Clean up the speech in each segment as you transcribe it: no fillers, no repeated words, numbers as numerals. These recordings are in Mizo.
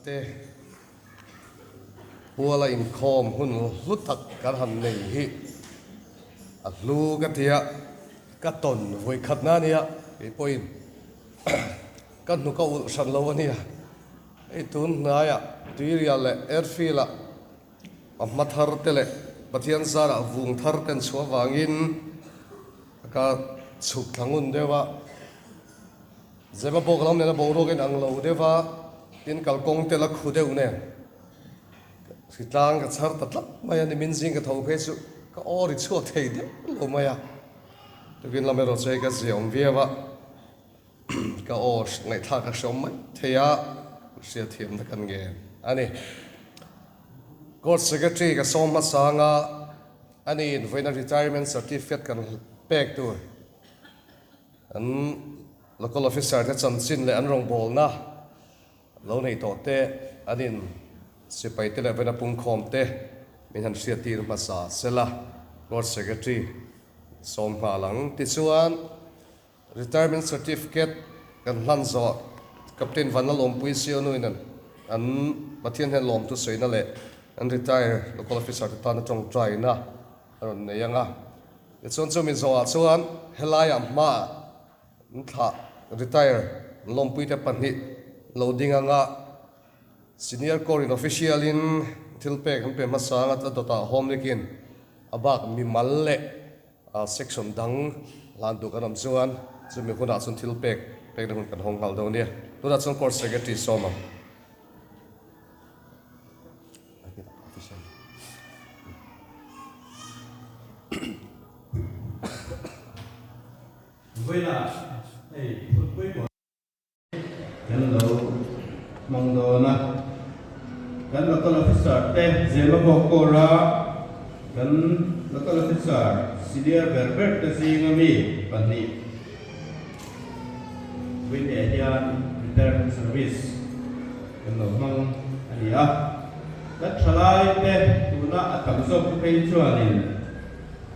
te puala inkhawm hun hlu tak kan han nei hi a hlu ka ti a, ka tawn vawi khatna a nia, kei pawhin ka hnuk a ulh hran lo a nia. Hei tun hnaiah Tuirial leh Airfield ah a hma thar te leh Pathian zarah vung thar te an chhuah vangin ka chhuk thla ngun deuh a. Zema bawk lam nena boruak in ang lo deuh a, tin kalkawng te la khu deuh nen hritlang ka chhar ta tlat mai a, nimin zing ka tho phei chu ka aw ri chhuak thei deuh lo mai a, tukin lam erawh chu hei ka zia awm viau a, ka aw ngaihthlak a hreawm mai thei a, hriatthiamna kan ngen a ni. Court Secretary ka sawm hmasa anga ani in vawiina retirement certificate kan pek tur. An local officer te chanchin leh an rawngbawlna lo neih tawh te, an in sipai te leh vena pungkhawm te min han hriattir hmasa sela, Court Secretary sawm nghal ang. Tichuan, Retirement Certificate kan hlan zawh Captain Vanlalawmpui Sionuin an Pathian hian lawmtu sawina leh an retire local officer te tana tawngtaina a rawn nei ang a. Tichuan chumi zawhah chuan helaiah hmaah an thlah retire an lawmpuite pahnih lo ding anga Senior Corps in official in thil pek an pe hmasa anga a dawtah home lekin a bak mimal leh section dang hlan duh kan awm chuan chumi hunah chuan thil pek pekna hun kan hawng nghal dawn nia. Tunah chuan Court Secretary sawm ang. Vawiinah hei phut pawimawh hi kan lo hmang dawn a, kan local officer te Zema Bawkawra kan local officer senior ber ber te zinga mi pahnih Vawiinah hian retirement service kan lo hmang a ni a. Kan thalai te tuna a tam zawk te phei chuanin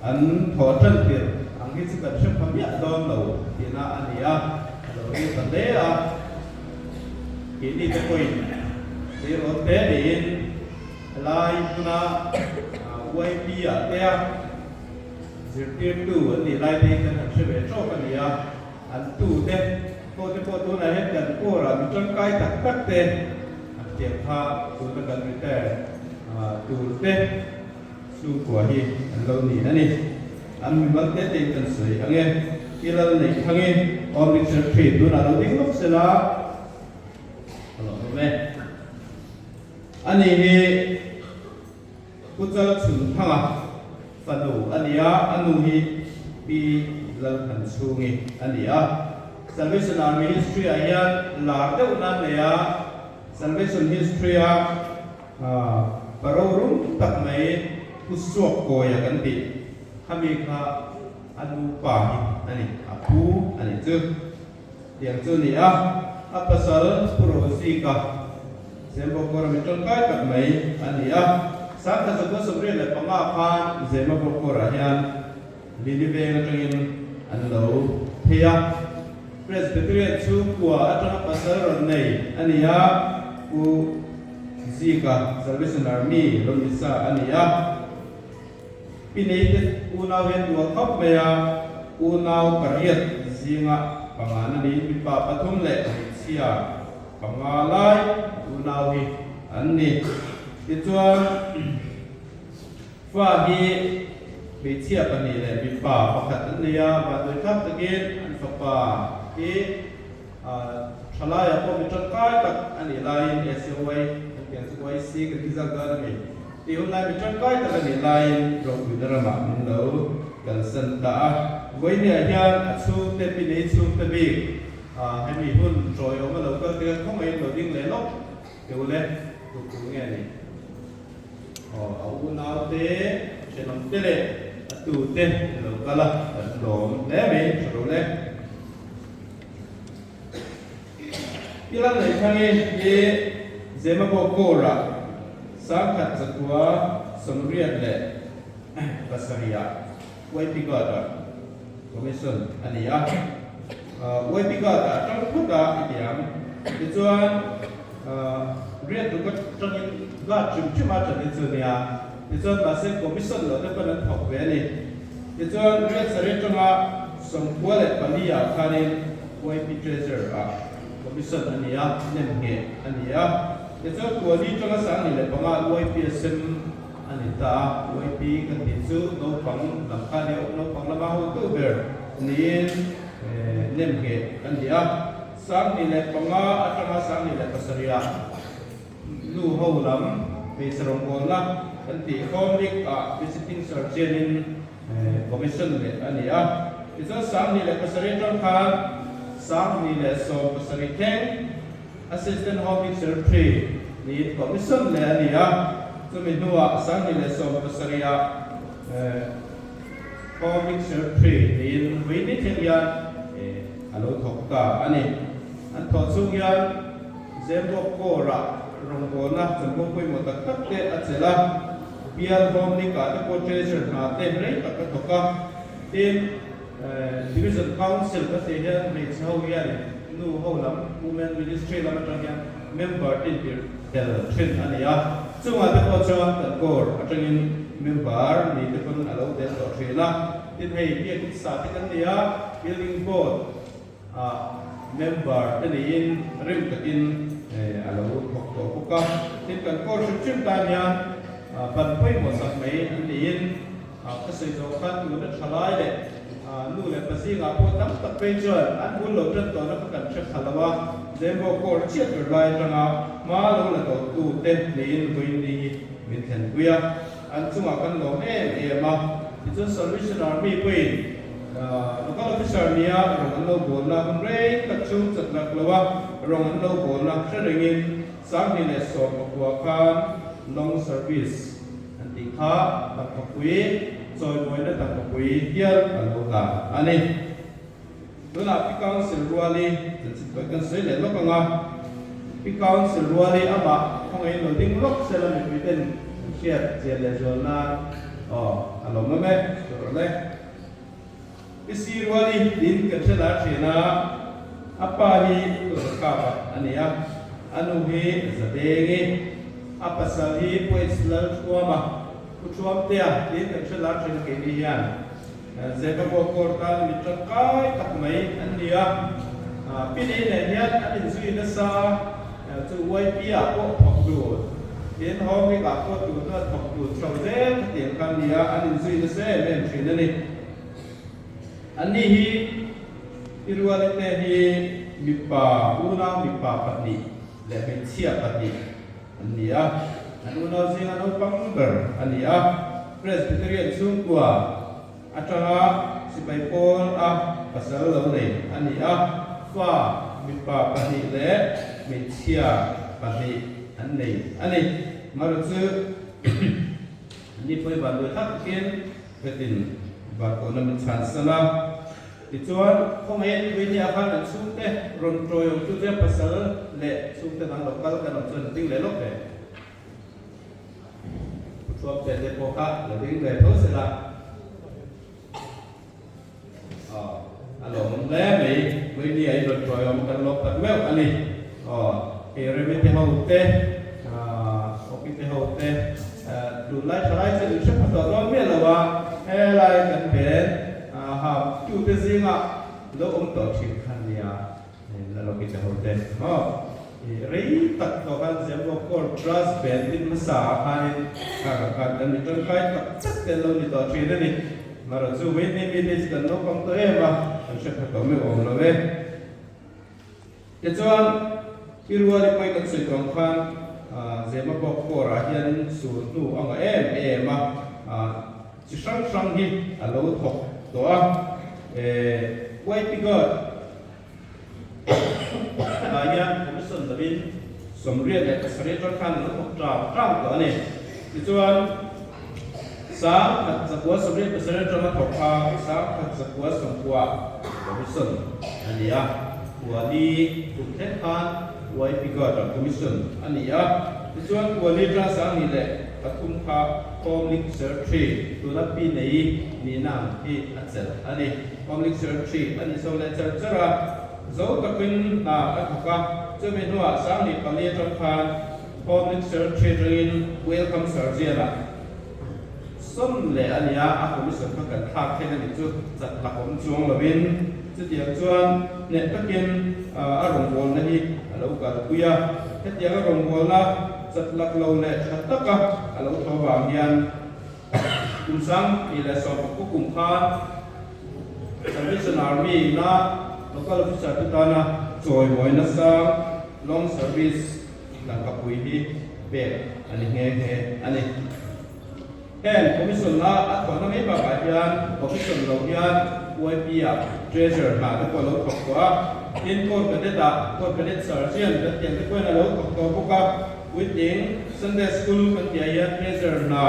an thawh tan tirh ang hi chu kan hre pha miah dawn lo tihna a ni a, a lo ri ta hle a. Keini te pawhin tleirawl te niin helai hmuna YP ah te a zirtirtu an nih lai te hi kan han hre ve tawk a ni a. An tute pawh te pawh tunah hian kan kawrah mi tangkai tak tak te an tiang kha tuna kan retire tur te chhungkua hi an lo ni a ni. An mimal te tein kan sawi ang e. I lal neih thangin Home Secretary tunah lo ding lawk sela ka lo awm e. Ani hi. Pu Chal Chhun Thanga fanu a ni a, a nu hi Pi Lalthan Chhungi a ni a. Salvation Army history ah hian lar deuh nan nei a, Salvation history a pa rorum tak mai Pu Suak Kawia kan tih khami kha a nu pa hi a ni, a pu a nih chu. Tiang chu ni a, a pasal Pu Rozika Zembawkawra mi tangkai tak mai a ni a. Sangkhat zakua 75 khan Zemabawkawrah hian Lili veng atangin an lo phei a. Presbyterian chhungkua atanga pasal rawn nei a ni a, Pu Zika Salvation Army rawn ni sa a ni a. Pi Neite unau hian duah khawp mai a, unau pariat zinga pangana niin mipa pathum leh hmeichhia panga lai unau hi an ni. Tichuan, fa hi hmeichhia pahnih leh mipa pakhat an nei a, vanduaithlak takin an fapa hi thalaiah pawh mi tangkai tak a nih laiin SAY kan tih ang chu YC kan ti zak dan a ni. Tih hun lai mi tangkai tak a nih laiin ropuina ramah min lo kalsan ta a. Vawinia hian a chhungte pi nei chhungte bik hemi hun tawiawm a lo kal te kha khawngaihin lo ding leh lawk teu le tuk tur nge ni? Aw a unaute thenawmte leh a tute lo kal a kan lawm hle mai tha ro le. I lam neih thang i hi Zemabawk Corps-ah 1987-ah YP Guard-ah commission a ni a. YP Guard-ah atang phawt a i ti ang. Tichuan. Riat ruk atangin guard hrim hrim a ṭan hi chu a nia. Tichuan mahse commission loh te pawn an thawk ve a ni. Tichuan riat sarih atanga 94 ah khanin YP Treasurer ah commission a ni a, nemngheh a ni a. Tichuan kuali atanga 2005 YPSM a ni ta a. YP kan tih chu naupang lam kha a nia, naupang lama hotu ber niin nemngheh a ni a. 2005 atanga 2007 ah nu ho lam hmeichhe rawngbawlna kan tih Home League ah visiting surgeon in commission leh a ni a. Tichuan 2007 atang khan 2017 thleng Assistant Home League Secretary niin commission leh a ni a. Chumi hnuah 2017 ah Home League Secretary niin vawi ni thleng hian A lo thawk ta a ni. An thawh chhung hian Zembuak Corps-ah rawngbawlna chanvo pawimawh tak tak te a chelh a, Bial Home League-ah te pawh Treasurer hna te rei tak a thawk a. Tin, Division Council ka tih hian hmeichhe ho hianin nu ho lam Women Ministry lam atang hian member te intirh tel thin a ni a. Chungah te pawh chuan kan Corps atangin member ni te pawn a lo tel tawh thin a. Tin hei biakin sa te kan ni a, building board ah member te niin rim takin a lo thawk tawh bawk a. Tin kan kawl hrim hrim tan hian ban pawimawh sak mai an niin ka sawi zawh khan tuna tha lai leh nu leh pa zingah pawh tam tak phei chuan an bul lo tan tawhna kha kan hre pha lo a, Zembo kawl chiat ber lai atanga hma lo la tawhtu te niin vawiin hi min thlenpui a. An chungah kan lawm em em a, tichuan Salvation Army pawhin Local Officer nia rawng an lo bawlna hun rei tak chu chat lak lo a, rawng an lo bawlna hre rengin 2019 khan Long Service an tih kha tangkapui chawimawina tangkapui hial a lo hlan a ni. Tunah Pi Council Ruali chanchin kan sawi leh lawk ang a, Pi Council Ruali amah khawngaih lo ding lawk sela mipui ten an hriat chian leh zual nan aw a lawm awm e, tur awm e. Pi Si Ruali tiin kan hre lar thin a, a pa hi Pu Zakapa a ni a, a nu hi Zadengi, a pasal hi Pu H Lalthuama, Pu Thuamtea tiin kan hre lar thin a keini hian. Zehkabua court tan mi tangkai tak mai an ni a, Pi Nei nen hian an inzui nasa a, chu YP ah pawh thawk dun, tin Home League ah pawh tun hnuah thawk dun chho zel khatiang kha an ni a, an inzui nasa em em thin a ni. Anni hi Pi Ruali te hi mipa unau mipa pahnih leh hmeichhia pahnih an ni a, an unau zinga naupang ber a ni a, Presbyterian chhungkua atanga sipai pawl a pasal lo nei a ni a, fa mipa pahnih leh hmeichhia pahnih an nei a ni. Mara chu ni pawi van duai tak takin Vetin Varkawhna min chhansan a. Tichuan, khawngaih tui nia khan an chhungte rawn tawiawm chu che pasal leh chhungte dang lo kal kan awm chuan la ding leh lawk ve. Pu Thuam te te pawh kha la ding ve tho se la. Aw, a lawmawm hle mai. Tui nia i rawn tawiawm kan lawm tak meuh a ni. Aw, hei Remi te ho te, Awki te ho te, tunlai thalai chu in hre pha tawh dawn miah lo a, helai kan pen. Aha, tute zingah lo awm tawh thin kha nia, la lo ki ho te maw? I rei tak tawh khan Zembo Court Brass Band din hmasa ah khanin kha kan khan kan mi tangkai tak tak te an lo ni tawh thin a ni. Marawh chu vawiin mi te chu kan naupang tawh em a, kan hre pha tawh meuh awm lo e. Tichuan, i ruali pawi kan sawi tawng khan Zema bawk Court-ah hian sur hnu a ngah em em a, chi hrang hrang hi a lo thawk tawh a. YP Guard ah hian Commission lovin 87 atang khan a lo thawk tang tang tawh a ni. Tichuan, 1987 atanga thawk kha 1990 Commission a ni a, Kuali kum thleng khan YP Guard-ah Commission a ni a. Tichuan, Kuali atanga 2003 kha Home League Secretary tuna Pi Nei nihna ang hi a chelh a ni. Home League Secretary a ni chho leh char char a. Zo takin hna a thawk a, chumi hnuah 2004 atang khan Home Minister atangin Welcome Sergeant-a sawm leh a ni a, a commission kha kan thlak thleng a nih chu chat la awm chuang lovin chutiang chuan hneh takin a rawngbawlna hi a lo kalpui a. Hetiang a rawngbawlna chat lak lo leh tha taka a lo tho vang hian Kum 2019 kum khan Salvation Army ina Local Officer te tana chawimawi nasa Long Service tangkapui hi pek a ni nghe nghe a ni. Heng Commission a a thawhna mai bakah hian Commission lo hian YP ah Treasurer hna te pawh a lo thawk tawh a, tin Corps Cadet ah Corps Cadet Sergeant kan tih ang te pawhin a lo thawk tawh bawk a. Puitling Sunday School kan tih ah hian Treasurer hna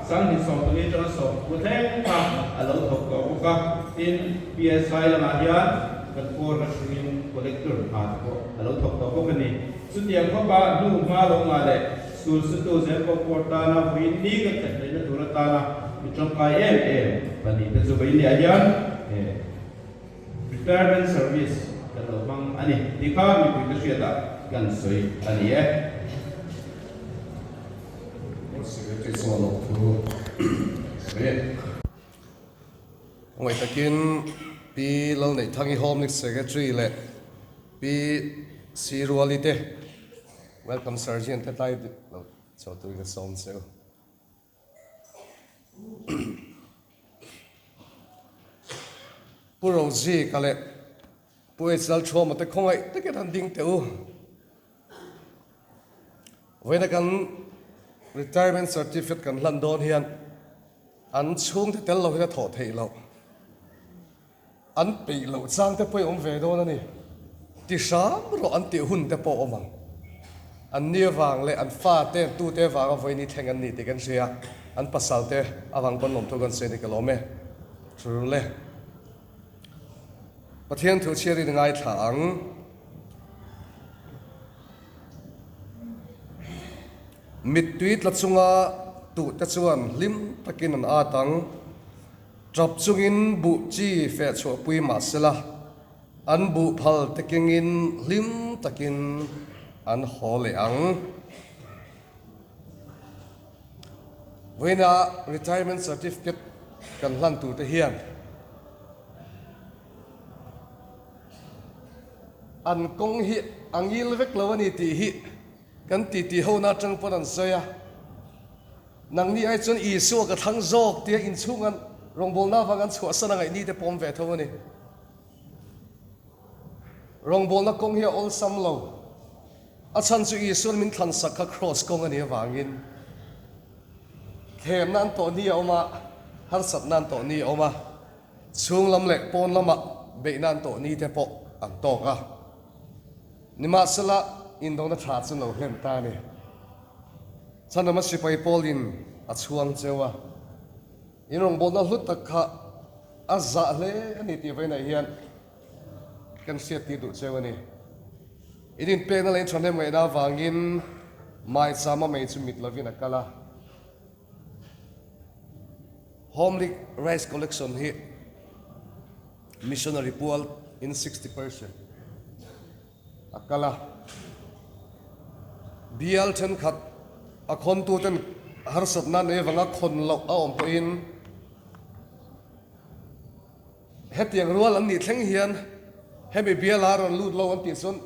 2014 atanga 19 thleng kha a lo thawk tawh bawk a, tin PSI lamah hian kan Corps atangin Collector hna te pawh a lo thawk tawh bawk a ni. Chutiang khawpa hnu hma lo ngah leh sul sutu zel pawh pawr tana vawiin ni kan thlen theihna tur atana mi tangkai em em pahnihte chu vawiin ni ah hian Retirement Service kan lo hmang a ni tih kha mipuite hriatah kan sawi a ni e. Secretary chuan lo thu sawi e. Ngaih takin Pi Lalneihthangi Home League Secretary leh Pi Siruali te Welcome Sergeant te tlai lo chho turin ka sawm che u. Pu Rozika leh Pu H Lalthuama te khawngaih takin han ding teh u. Vawiina kan retirement certificate kan hlan dawn hian an chhungte tel lo hian a thawh theih loh. An peih loh chang te pawh i awm ve dawn a ni. Ti hram rawh an tih hun te pawh a awm ang. An ni avang leh an fa te, an tute avanga vawiin thleng an ni tih kan hria. An pasal te avang pawn lawmthu kan sawi a ni ka lawm e. Thu le. Pathian thu chhiarin i ngaithla ang. Mittui tla chunga tuhte chuan hlim takin an at ang. Tap chungin buh chi feh chhuahpui mah sela, an buh phal te kengin hlim takin an haw leh ang. Vawiina retirement certificate kan hlan turte hian an kawng hi a ngil vek lo a ni tih hi kan titi hona atang pawn an sawi a. Nangni ai chuan Isua ka thlang zawk tia inchhung an rawngbawlna avang an chhuahsan a ngaihni te pawm ve tho a ni. Rawngbawlna kawng hi a awlsam lo. A chhan chu Isuan min thlan sak kha kraws kawng a nih avangin thlemna an tawh ni a awm a, harsatna an tawh ni a awm a, chhung lam leh pawn lamah beihna an tawh ni te pawh an tawk a. Nimahsela, indona tha chu lo hlen ta a ni. Chhanama sipai pawlin a chhuang cheu a, in rawngbawlna hlu tak kha a zah hle a ni tih vawiinah hian kan hriattir duh cheu a ni. In inpekna leh in thahnem ngaihna avangin maichama mei chu mit lovin a kal a. Home League Rice Collection hi Missionary pual in 60% a kal a. Bial thenkhat a khawntuten harsatna nei avanga khawn loh a awm pawhin hetiang rual an nih thleng hian hemi biala rawn lut lo an tih chuan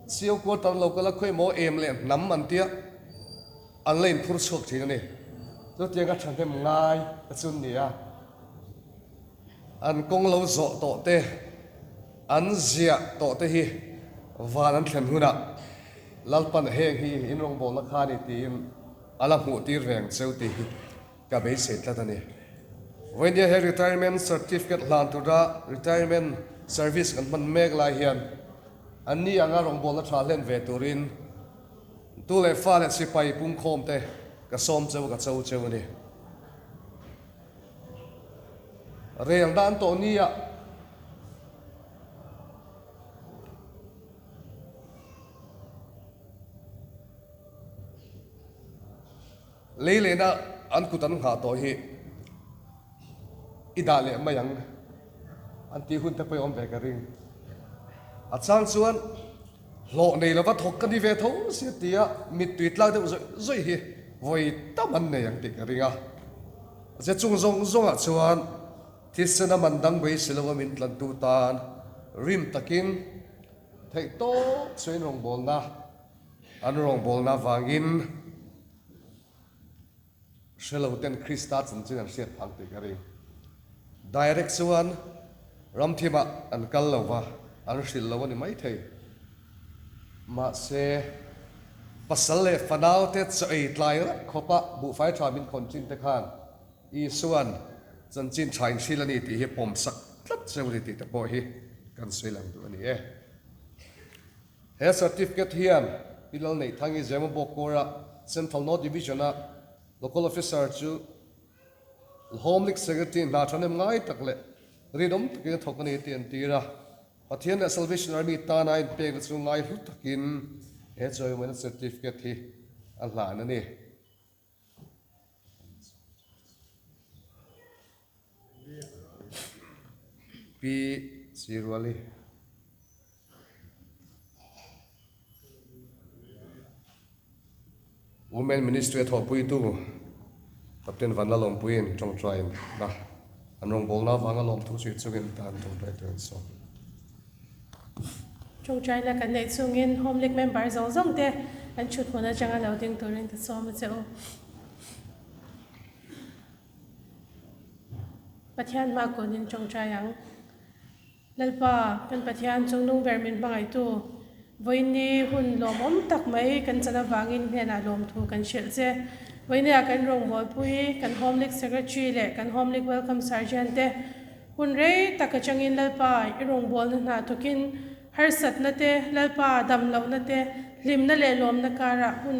Sio quarter lo kal a khawi maw em leh hnam an tia an la inphur chhuak thin a ni. Chutiang a thahnem ngai a chu ni a. An kawng lo zawh tawh te, an ziah tawh te hi van an thlen hunah Lalpan heng hi in rawngbawlna kha a ni tiin a la hmuh tir reng cheu tih hi ka beisei tlat a ni. Vawinia he retirement certificate hlan tura retirement service kan hman mek lai hian anni anga rawngbawlna tha hlen ve turin tu leh fa leh sipai pungkhawm te ka sawm cheu ka cho cheu a ni. Rel dan tawh nia. Lei lehna an kut an nghah tawh hi i dah leh mai ang an tih hun te pawh i awm ve ka ring. A chang chuan hlawh nei lova thawk ka ni ve tho sia tia mittui tlak deuh zawih zawih hi vawi tam an nei ang tih ka ring a. Mahse chung zawng zawngah chuan thisen a man dang bei si lova min tlantu tan rim takin theih tawp chuan rawngbawlna an rawngbawlna avangin Hre lo ten Krista chanchin an hriat phang tih ka ring. Direct chuan ramthimah an kal lo va, an hrilh lo a ni maithei. Mahse, pasal leh fanaute chaw ei tlai rap khawpa buhfai tha min khawn chin te khan Isua'n chanchin tha in hrilh a ni tih hi pawmsak tlat cheu a ni tih te pawh hi kan sawi lang duh a ni e. He certificate hian Pi Lalneihthangi Zemabawk Kawra Central North Division-a Local Officer chu Home League Secretary hna thanem ngai tak leh rinawm takin a thawk a ni tih an tir a. Pathian leh Salvation Army tana a inpekna chu ngai hlu takin he chawimawina certificate hi a hlan a ni. Pi Siruali. Women Ministry a thawhpuitu Captain Vanlalawmpuiin tawngtaiin na an rawngbawlna avanga lawmthu chhui chungin tan tawngtai tur an sawm. Tawngtaina kan neih chungin Home League member zawng zawng te an thut hmun atanga lo ding turin ka sawm a che u. Pathian hma kunin tawngtai ang. Lalpa, kan Pathian chungnung ber min hmangaihtu, vawiinni hun lawmawm tak mai kan chan avangin hnenah lawmthu kan hrilh che. Vawiinniah kan rawngbawlpui, kan Home League Secretary leh kan Home League Welcome Sergeant te hun rei tak atangin Lalpa i rawngbawlna hna thawkin harsatna te, Lalpa damlohna te, hlimna leh lawmna karah hun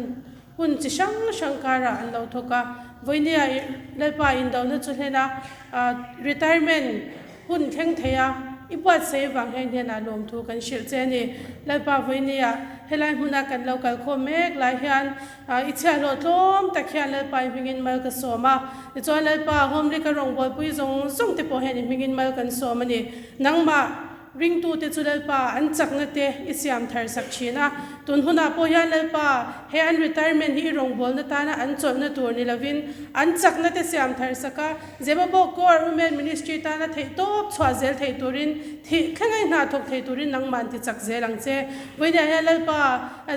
hun chi hrang hrang karah an lo thawk a. Vawiinniah i Lalpa indona chu hlen a, retirement Hun thleng thei a, i buatsaih avang hian hnenah lawmthu kan hrilh che a ni. Lalpa Vawinia, helai hmuna kan lo kal khawm mek lai hian i chhiahhlawh tlawm tak hian Lalpa i hmingin mal ka sawm a. Tichuan Lalpa, Home League-a rawngbawlpui zawng zawng te pawh hian i hmingin mal kan sawm a ni. Nangmah ringtute chu Lalpa an chakna te i siam thar sak thin a. Tun hunah pawh hian Lalpa, he an retirement hi i rawngbawlna tana an chawlhna tur ni lovin an chakna te siam thar sak a. Zemabawk Corps Women Ministry tana theih tawp chhuah zel thei turin thih thlengai hna thawk thei turin nangmah an ti chak zel ang che. Vawinia hian Lalpa,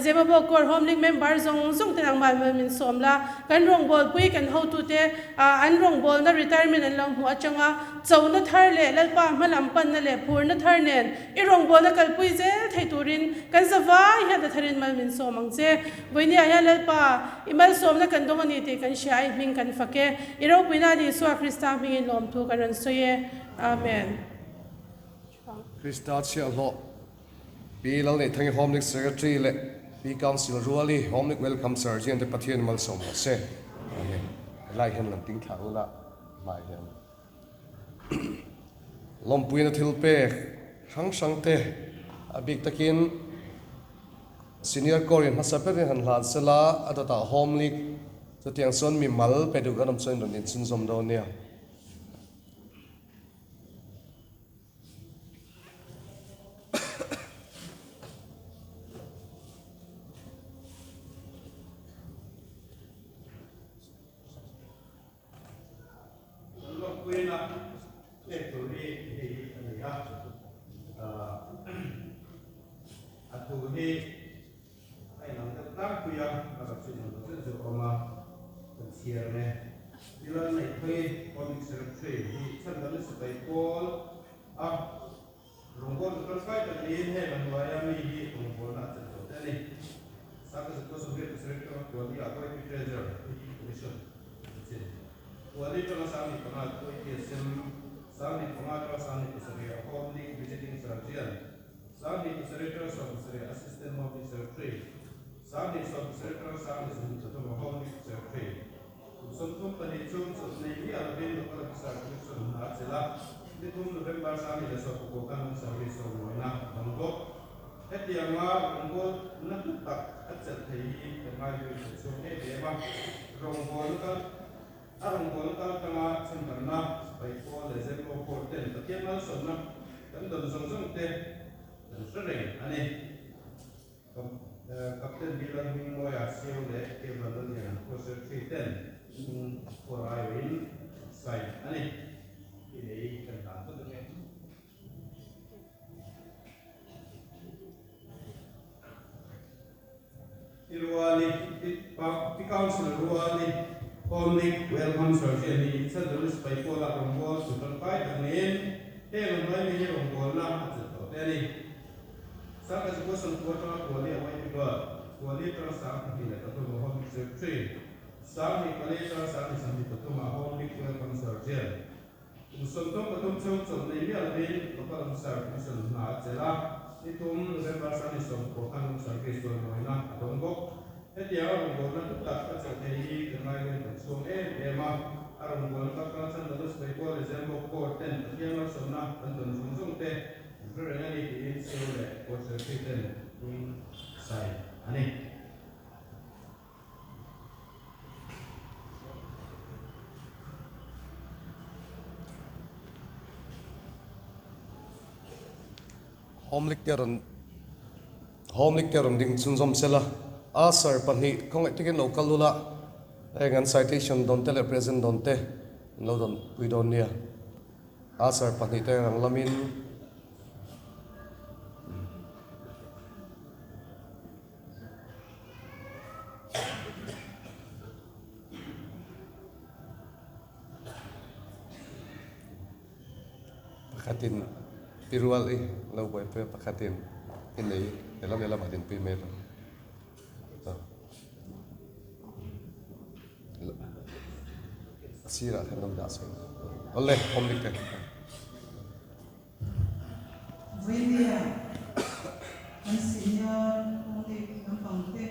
Zemabawk Corps Home League member zawng zawng te nangmah mal min sawm la, kan rawngbawlpui kan hotute an rawngbawlna retirement an lo hmuh atanga chona thar leh Lalpa hmalam panna leh phurna thar nen i rawngbawlna kalpui zel thei turin kan zavai hian a tharin mal min sawm ang che. Vawinia hian Lalpa, i malsawmna kan dawng a ni tih kan hria a, i hming kan fak e. I ropuina ni Isua Krista hmingin lawmthu kan rawn sawi e. Amen. Krista chhiahhlawh Pi Lalneithangi Home League Secretary leh Pi Council Ruali Home League Welcome Sergeant te Pathian malsawm rawh se. Amen. Helai hian lam ting thlah ula hmai hian lawmpuina thil pek hrang hrang te a bik takin Senior Corps in hmasa berin han hlan sela a dawtah Home League Chutiang chuan mi mal pe duh kan awm chuan rawn inchhunzawm dawn nia. Kan lawmpuina pek tur hi hei hi a ni a, a thu hi A inang deuh tlangpui a, a rawh chu inang lo zeuh zeuh awm a, kan chhiar ang e. Pi Lalneihpui, Comic Secretary hi chhandamna sipai pawl a rawngbawltu tangkai tak niin heng a hnuaia mi hi rawngbawlna a chelh tawh te a ni. Sangkazakua Sawmriat pasarih tanga Kuali ah YP Treasurer, PT Commission a chin. Kuali tanga 15 YPSM, 15 tanga 17 ah Home League Visiting Sergeant, 27 atanga 17 Assistant Home Secretary, 27 atanga 23 Home Secretary, kum 32 chhung chawlh nei miah lovin Local Officer Commission hna a chelh a, ni thum November 2019 khan Home Service rawngbawlna a dang bawk. Hetianga rawngbawlna hlu tak a chelh thei hi kan ngaihtuah in kan chhuak em em a, rawngbawlna kal a rawngbawlna kal tanga chhandarna sipai pawl leh Zembo Court ten Pathian malsawmna kan dawn zawng zawng te. kan hre reng a ni. Captain Bill Hmingmawia Seo leh K Vanlalliana Co-Secretary ten hming kawr aiawhin an sign a ni. Tih nei kan hlan phawt ang e. Pi Ruali, Pi Council Ruali, Home League Welcome Sergeant hi Central Sipai Pawla rawngbâwl chu tangkai tak niin heng an hnuai mi hi rawngbâwlna a chelh tawh te a ni. Sangha chu Kuasang khua atanga Kuali a YP Bird, Kuali atanga 2003 a Home League Secretary, 2004 atanga 2023 a Home League Welcome Sergeant. Kum 33 chhung chawlh nei miah lovin Local Officer Commission hna a chelh a, ni tum November 29 khan Room Service tualmawina a dawng bawk. Hetianga rawngbawlna hlu tak a chelh thei hi kan ngaihven kan chhuang em em a, a rawngbawlna tak tan chuan Dallas Paipua leh Zembawk Court ten Pathian malsawmna kan dawn zawng zawng te an hre reng a ni tiin CEO leh Court Secretary ten tum sai a ni. Home League te rawn Home League te rawn ding chhunzawm sela a sir pahnih khawngaih takin lo kal ula heng an citation dawn te leh present dawn te an lo dawn pui dawn nia a sir pahnih te rang lamin Pakhatin pi rual i lo buaipui a, pakhatin i nei helam leh lamah dinpui mai lo. A sirah khan lo dah sawi. Awle, awm dik te. Vawinia kan senior colleague naupang te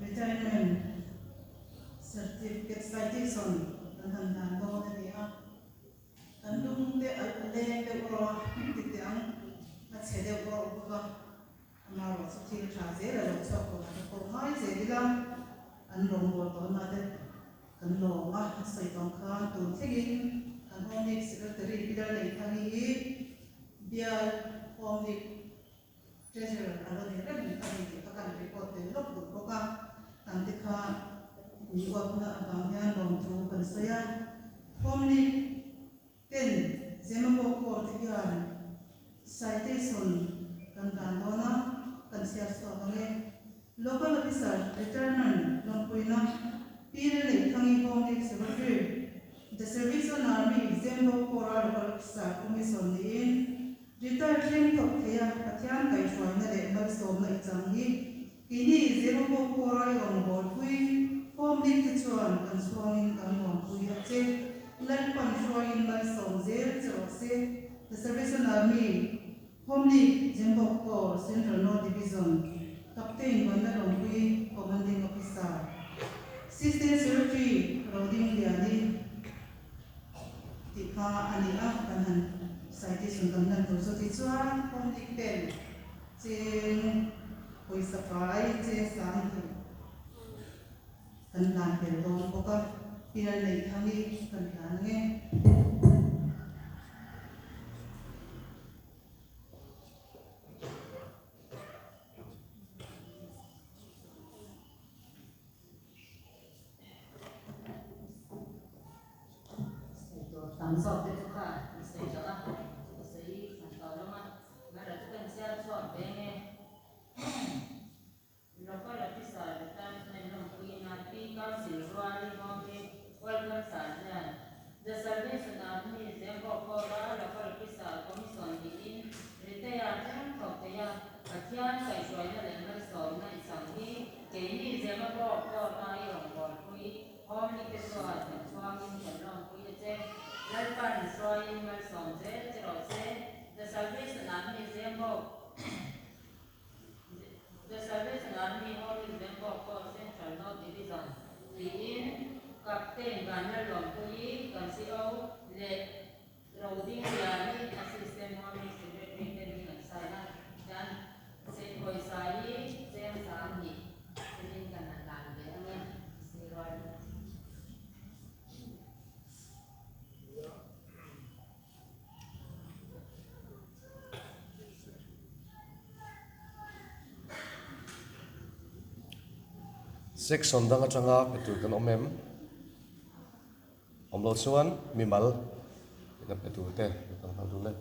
retirement certificate citation kan han hlan dawn a ni a, kan lung te a leng deuh rawh a, ti teh ang, a chhe deuh rawh bawk a. Amaherawh chu thil tha zel a lo chhuak tawh te pawh ngai zel ila an rawngbâwl tawnna te kan lawm a, a sawi tawng khan tun thlengin kan Home League Secretary Peter Leithangi hi bial Home League Treasurer a lo ni reng a ni tih kha kan report tel lawk duh bawk a, kan te kha mi uapna avang hian lawmthu kan sawi a, Home League Ten Zemabawk Court te hian citation kan dan dawn a, kan chhiar chhuak ang e. Local Officer Retirement lawmpuina Pi Lalneihkhangi Home League Secretary, The Service on Army Zemabawk Corps-a Local Officer Commission niin retire thleng thawk theia Pathian kaihhruaina leh malsawmna i chang hi keini Zemabawk Corps-a i rawngbâwl pui Home League te chuan kan chhuangin kan lawmpui a che. Lalpan hruaiin malsawm zel che rawh se. The Salvation Army, Home League, Zembawk Corps, Central North Division, Captain Vanna Lawmpui, Commanding Officer, Assistant Secretary Roding Liani tih kha a ni a, kan han citation kan lan tur chu tichuan Home League ten cheng pawisa fai cheng sang hnih Kan hlan tel dawn bawk a, pial neih thang hi kan hlan ang e. Sawi tur tam zawk te chu kha i sawi tawh a, chu ka sawi hran tawh lo a, mara chu kan chhiar chhuak ve nge. Local Officer Retirement lawmpuina Pi Council Ruali Hawngin Welcome Sergeant The Salvation Army Zembawk Corps-a Local Officer Commission niin retire thleng thawk thei a, Pathian kaihhruaina leh malsawmna i chang hi keini Zemabawk Corps-a i rawngbawlpui Hawngin te chuan kan chhuangin kan lawmpui a che. Lalpan hruaiin malsawm zel che rawh se The Salvation Army Zembawk The Salvation Army Holy Zembawk Corps Central North Division tiin Captain Vanlalawmpuii kan CO leh Roding Liani Assistant Home Secretary te hming an sign a, chuan Seikhawisa hi cheng 20 telin kan han dan ve ang e, Sirual. Section dang atanga pe tur kan awm em? Awm lo chuan mimal ina pe tur te kan hal dun e.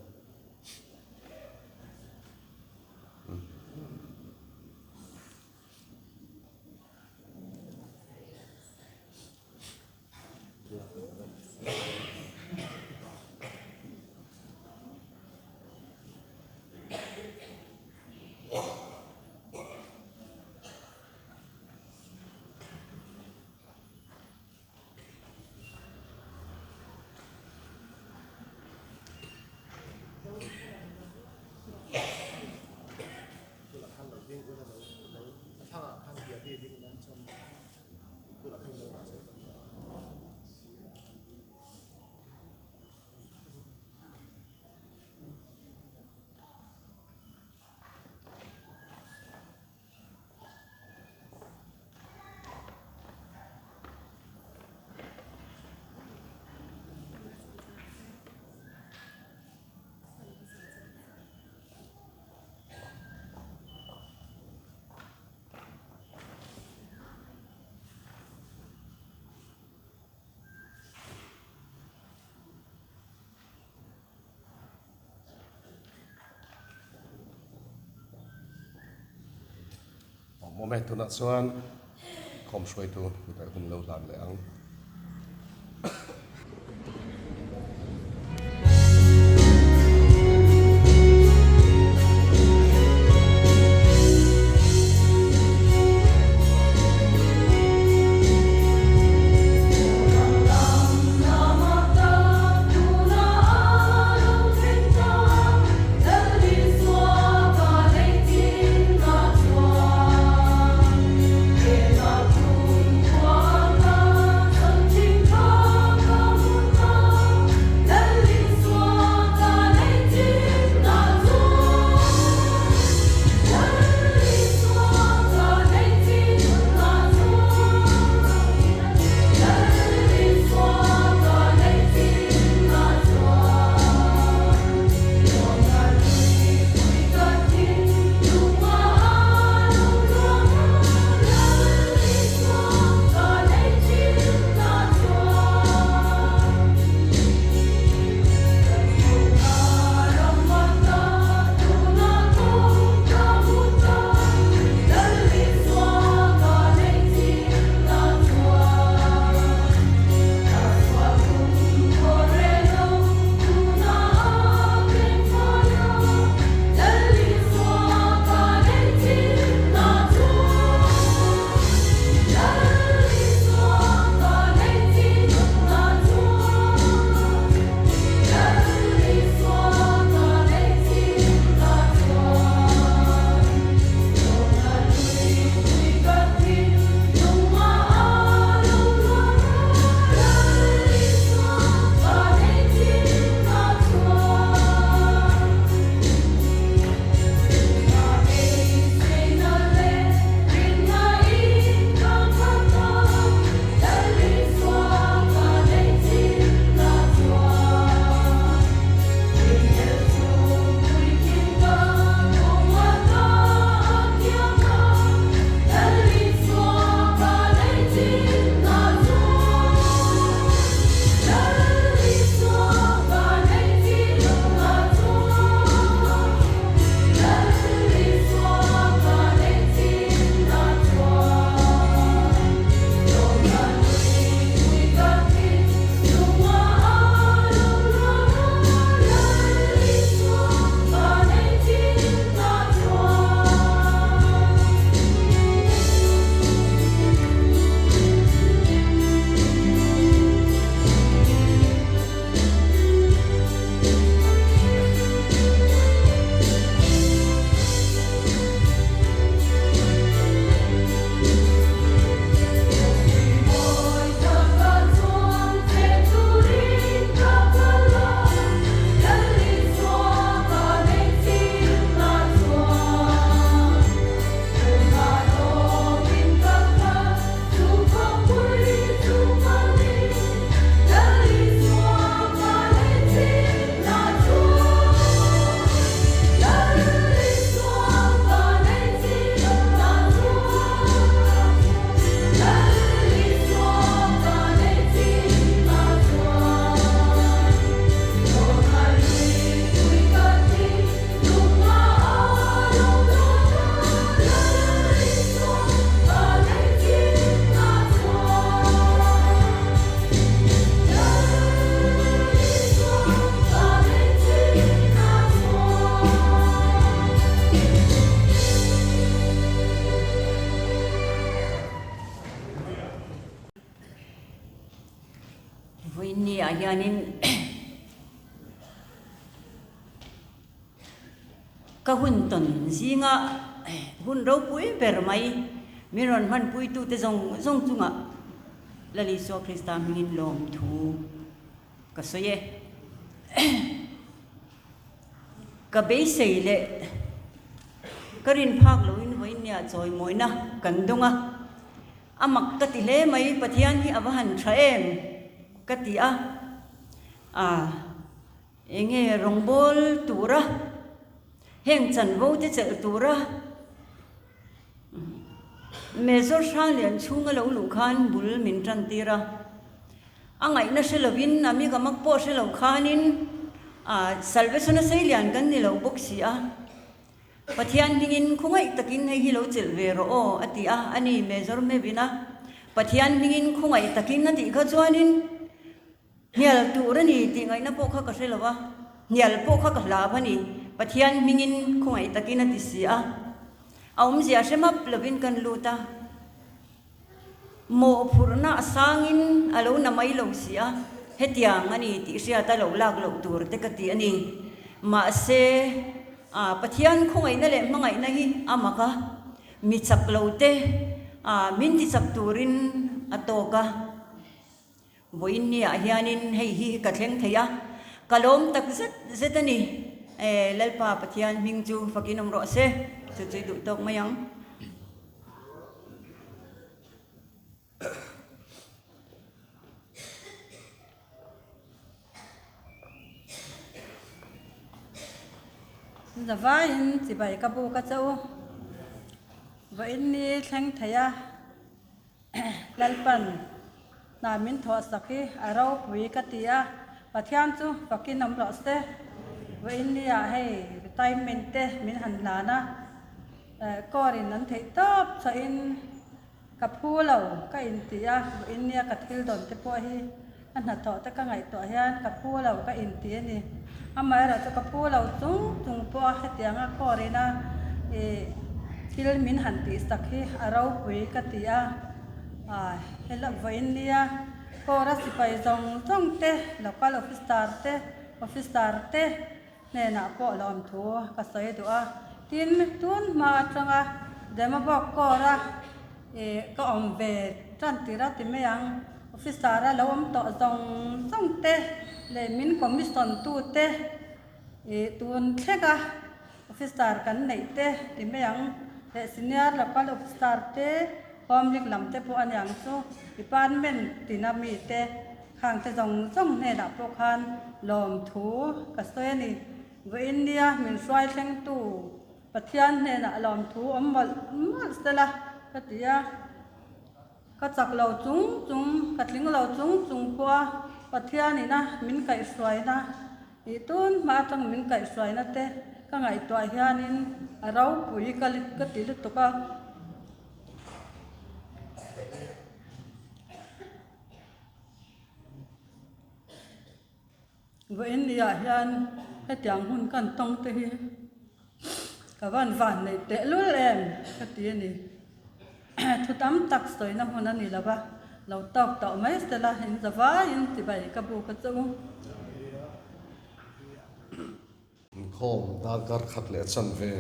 Awm e, tunah chuan khawm hruaitu hmuh hun lo hlan leh ang. ah hianin ka hun tawn zinga hun ropui ber mai min rawn hmanpuitute zawng zawng chungah Lal Isua Krista hmingin lawmthu ka sawi e. Ka beisei leh ka rin phak loin vawinia chawimawina kan dawng a, a mak ka ti hle mai, Pathian hi a va han tha em ka ti a, a enge rawngbawl tura heng chanvo te chelh tura Major Hrang Lian chhunga lo luh khan bul min tan tir a. A ngaihna hre lovin, a mi ka mak pawh hre lo khanin Salvation-a sei lian kan ni lo bawk si a. Pathian hmingin khawngaih takin hei hi lo chelh ve rawh aw a ti a, a ni Major Mevin-a. Pathian hmingin khawngaih takin a tih kha chuanin hnial tur a ni tih ngaihna pawh kha ka hre lo va, hnial pawh kha ka hlau a ni. Pathian hmingin khawngaih takin a ti si a, a awmzia hre map lovin kan lut a. Mawhphurhna a sangin a lo na mai lo si a, hetiang a ni tih hriat a lo lak loh tur te ka ti a ni. Mahse, a Pathian khawngaihna leh hmangaihna hi a mak a, mi chak lo te a min ti chak turin a tawk a. Vawiin niah hianin hei hi ka thleng thei a, ka lawm tak zet zet a ni. E, Lalpa Pathian hming chu fakin awm rawh se, chu chu i duh tawk mai ang. Zavaiin chibai ka buk a che u. Vawiin ni thleng thei a. Lalpan hna min thawh sak hi a ropui ka ti a, Pathian chu fakin awm rawh se. Vawiin nia hei retirement te min han hlan a, court in an theih tawp chhuahin ka phu lo ka inti a, vawiin nia ka thil dawn te pawh hi ka hnathawh te ka ngaihtuah hian ka phu lo ka inti a ni. Amaherawhchu ka phu lo chung chung pawh a hetianga court ina ih thil min han tihsak hi a ropui ka ti a, hela vawiin nia court a sipai zawng zawng te local officer te officer te hnenah pawh lawmthu ka sawi duh a. Tin, tun hma atanga Demabawk court a ih ka awm ve tan tir a ti mai ang. Officer a lo awm tawh zawng zawng te leh min commission tu te ih tun thleng a officer kan neih te ti mai ang leh senior local officer te home lik lam te pawh a niang chu department tina mi te khang te zawng zawng hnenah pawh khan lawmthu ka sawi a ni. Vawiin nia min hruai thleng tu Pathian hnenah lawmthu awm mawlh mawlh sela ka ti a. Ka chak lo chung chung, ka tling lo chung chung pawh a Pathianina min kaihhruaina ih tun hma atang min kaihhruaina te ka ngaihtuah hianin a ropui ka ka ti lutuk a. Vawiin niah hian hetiang hun kan tawng te hi ka van van neih tehlul em ka ti a ni. Thu tam tak sawina hmun a ni lo va, lo tawk tawh mai sela in zavaiin chibai ka buk a che u. Inkhawm darkar khat leh chanve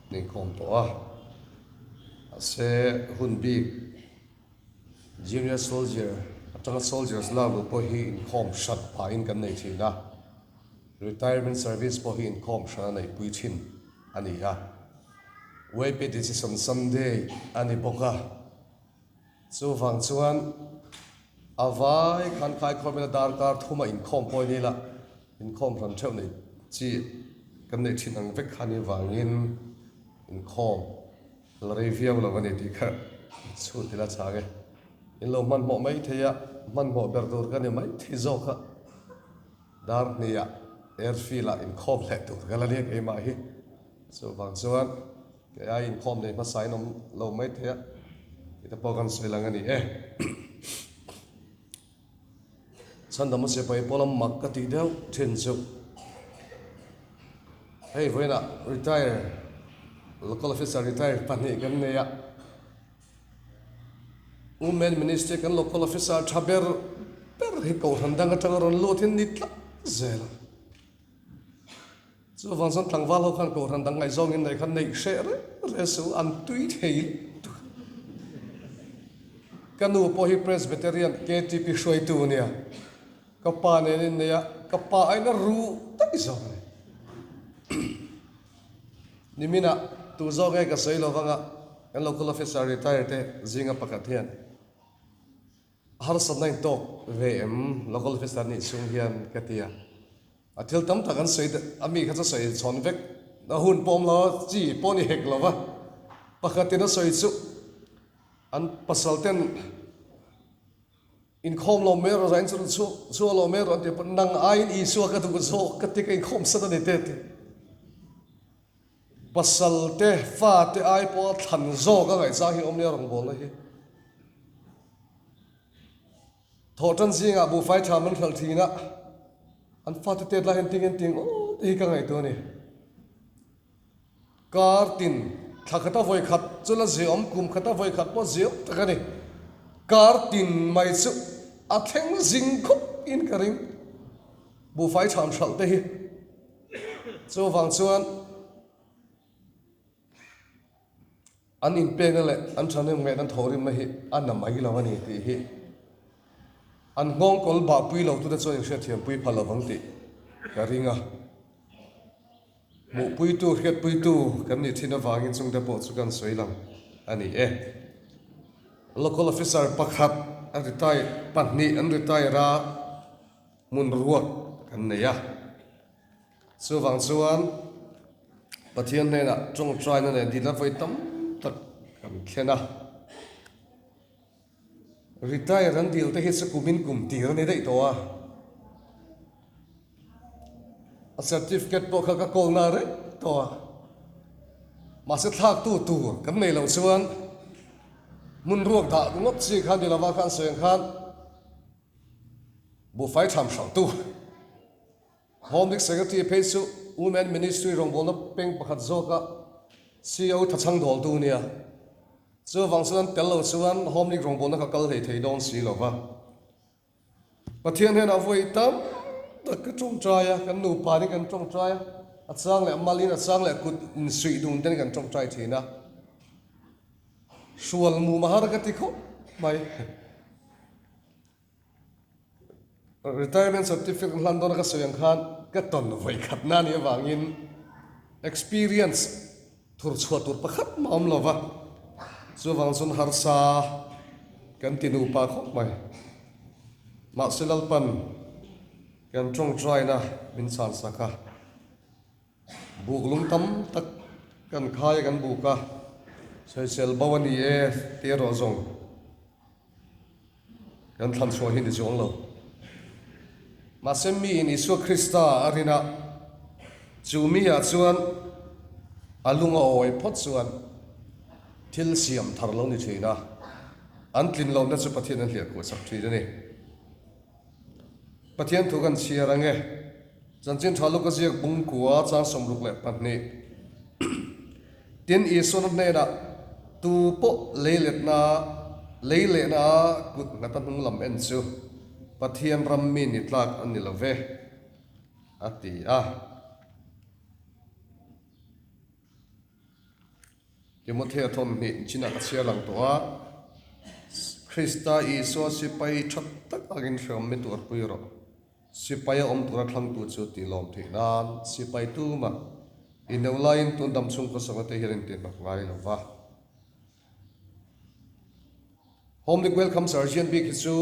an inkhawm tawh a, mahse hun bik Junior Soldier atanga Soldiers lak luh pawh hi inkhawm hrat pahin kan nei thin a, Retirement Service pawh hi inkhawm hran a neihpui thin a ni a. YP Decision Sunday a ni bawk a, chuvang chuan a vai khan Kaikhawmina darkar thuma inkhawm pawh ni ila inkhawm hran theuh neih chi kan neih thin ang vek kha ni vangin inkhawm La rei viau lo a ni tih kha chhut ila chang e. In lo hmanhmawh mai thei a, hmanhmawh ber tur ka ni mai thei zawk a. Dar hniah airfield ah inkhawm leh tur ka la nia keimah hi. Chuvang chuan kei ai inkhawm nei hmasa in awm lo mai thei a, tih te pawh kan sawi lang a ni e. Chhandam a sipai pawla mak ka tih deuh thin chu hei vawiinah retire local officer retire pahnih kan nei a, Women Ministry kan local officer tha ber ber hi kohhran dang atanga rawn lut hi an ni tlat zel a. Chuvang chuan tlangval ho khan kohhran dang ngaihzawngin nei khan neih hreh reng reng suh an tui thei lutuk. Ka nu pawh hi Presbyterian KTP hruaitu a nia. Ka pa nen in nei a, ka pa aiin a ruh daih zawk a ni. Niminah tu zawk nge ka sawi lo vanga kan local officer retire te zinga pakhat hian harsatna in tawk ve em local officer nih chhung hian ka ti a. A thil tam tak an sawi a mi kha chu sawi chhawn vek a hun pawm lo a chi pawh ni hek lo va. Pakhatin a sawi chu an pasal ten Inkhawm lo mai rawh zain chu chhuak lo mai rawh an ti pawh nang aiin Isua ka duh zawk ka ti ka inkhawm san a ni te ti. Pasal te fa te ai pawha thlan zawk a ngaihchang hi awm nia rawngbawlna hi. Thawhtan zingah buhfai tha man hralh thin a, an fate tet lai hian ting en ting aw te hi ka ngaihtuah a ni. Kar tin thla khata vawi khat chu la ziawm, kum khata vawi khat pawh ziawm tak a ni. Kar tin mai chu a thleng zing khawp in ka ring. Buhfai chham hralh te hi. Chuvang chuan an inpekna leh an thahnem ngaihna an thawhrimna hi a na mai lo a ni tih hi an nghawngkawl bahpui lo tute chuan inhriatthiampui phal lovang tih ka ring a. Hmuhpuitu, hriatpuitu kan nih thin avangin chungte pawh chu kan sawi lang a ni e. Local Officer pakhat a retire, pahnih an retire a, hmun ruak kan nei a. Chuvang chuan Pathian hnenah tawngtaina leh dila vawi tam tak kan thlen a. Retire an dil te hi chu kumin kum tir a ni daih tawh a. A certificate pawh kha ka call na reng tawh a. Mahse thlaktu tur kan nei loh chuan hmun ruak dah ngawt chi kha ni lova khan sawi ang khan buhfai tham hralhtu Home League Secretary phei chu Women Ministry rawngbawlna peng pakhat zawka CEO thachhang dawltu a nia. Chuvang chuan tel lo chuan Home League rawngbawlna kha kal hlei thei dawn si lo va. Pathian hnenah vawi tam tak ka tawngtai a, kan nupa nih kan tawngtai a, a chang leh malin a chang leh kut insuih dun ten kan tawngtai thin a. Hrual mum a har ka ti khawp mai. Retirement certificate hlan dawna ka sawi ang khan ka tawn vawi khatna anih avangin experience thur chhuah tur pakhat mah awm lo va, chuvang chuan harsa kan ti nupa khawp mai. Mahse Lalpan kan tawngtaina min chhansak a. Buk lung tam tak kan khai a kan buk a, sawisel bo a ni e tih erawh zawng kan thlan chhuah hi ni chuang lo. Mahse miin Isua Krista a rin a, chu miah chuan a lung a awi phawt chuan thil siam thar lo ni thin a, an tlin lohna chu Pathian an hliahkhuh chak thin a ni. Pathian thu kan chhiar ang e. Chanchin tha luk a ziak bung kua chang 62. Tin, Isuana hnenah, Tu pawh lei letna, lei lehna a kut nghat a hnung lam en chu Pathian ram mi ni tlak a ni lo ve, a ti a. Timothea thawmhnih chinah ka chhiar lang tawh a, Krista Isua sipai tha tak angin hreawm mi tuarpui rawh. Sipai a awm tura thlangtu chu tih lawm theih nan sipai tumah ineu laiin tun dam chhung khawsakna te hian intihnawk ngai lo va. Home League Welcome Sergeant bik hi chu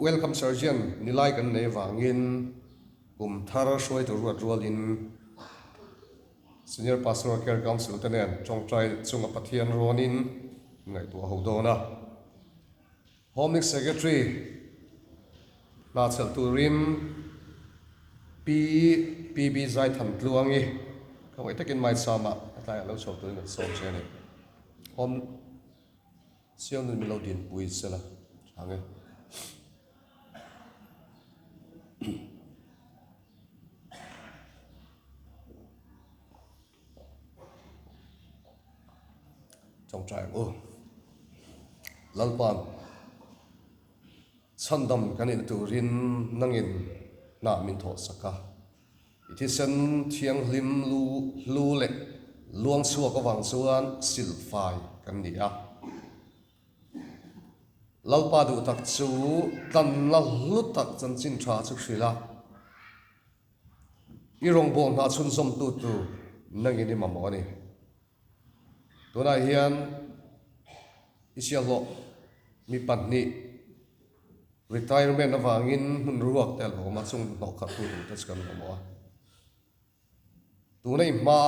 Welcome Sergeant ni lai kan nei vangin kum thar hruaitu ruat rualin Senior Pastoral Care Council te nen tawngtai chunga Pathian rawnin ngaihtuah ho dawn a. Home League Secretary hna chhelh turin Pi PB Zaithan Tluangi ka ngaih takin Maisama a tlaiah lo chho turin kan sawm che a ni. Home Siam nun min lo dinpui sela tha nge. Tawngtai ang u. Lalpa'n. Chhandam kan in turin nangin hna min thawh sak a. I thisen thianghlim lu hlu leh luang chhuak avang chuan silfai kan ni a. Lalpa duh tak chu tlanna hlu tak chanchin tha chu hrilh a. I rawngbâwl hna chhunzawmtu tur nangin i mamawh a ni. Tunah hian i sialhlawh mi pahnih retirement avangin hmun ruak te a lo awm a, chung hnawh khat tu tur te chu kan mamawh a. Tuna i hma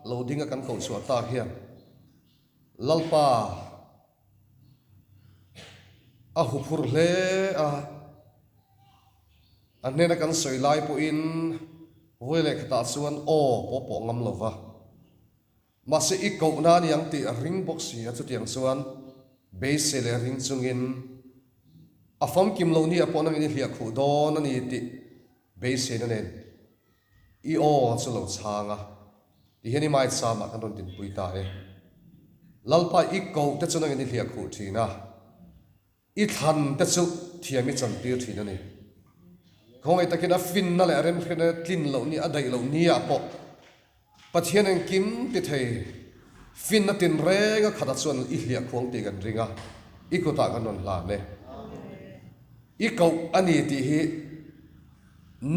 lo dinga kan koh chhuah tak hian Lalpa a huphurh hle a. A hnena kan sawi lai pawhin vawi leh khatah chuan aw pawh pawh ngam lo va. Mahse i kohna a ni ang tih a ring bawk si a, chutiang chuan beisei leh ring chungin a famkim lo nia pawh nangin i hliah khuh dawn a ni tih beiseina nen i aw chu lo chhang a, tihian i maitsamah kan rawn dinpui ta e. Lalpa i koh te chu nangin i hliah khuh thin a. I thlan te chu thiam i chantir thin a ni. Khawngaih takin a finna leh a remhriatna tlin loh ni, a daih loh ni ah pawh Pathian engkim ti thei finna tinreng a khatah chuan i hliah khuang tih kan ring a, i kutah kan rawn hlan e. I koh a ni tih hi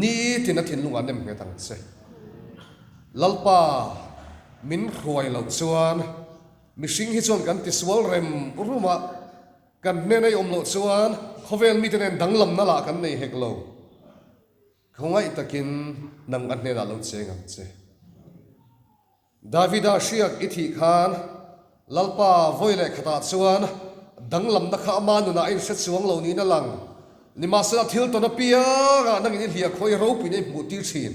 nitin a thinlungah nem nghet ang che. Lalpa min hruai loh chuan Mihring hi chuan kan tisual rem rum a, kan hnena i awm loh chuan khawvel mite nen danglamna lah kan nei hek lo. Khawngaih takin nang a hnenah lo cheng ang che. Davida hriak i thih khan Lalpa vawi leh khatah chuan danglamna kha ama nunah a inhre chuang lo niin a lang. Nimahsela thil tawn apiangah nangin i hliah khawi ropuiin a inhmuh tir thin.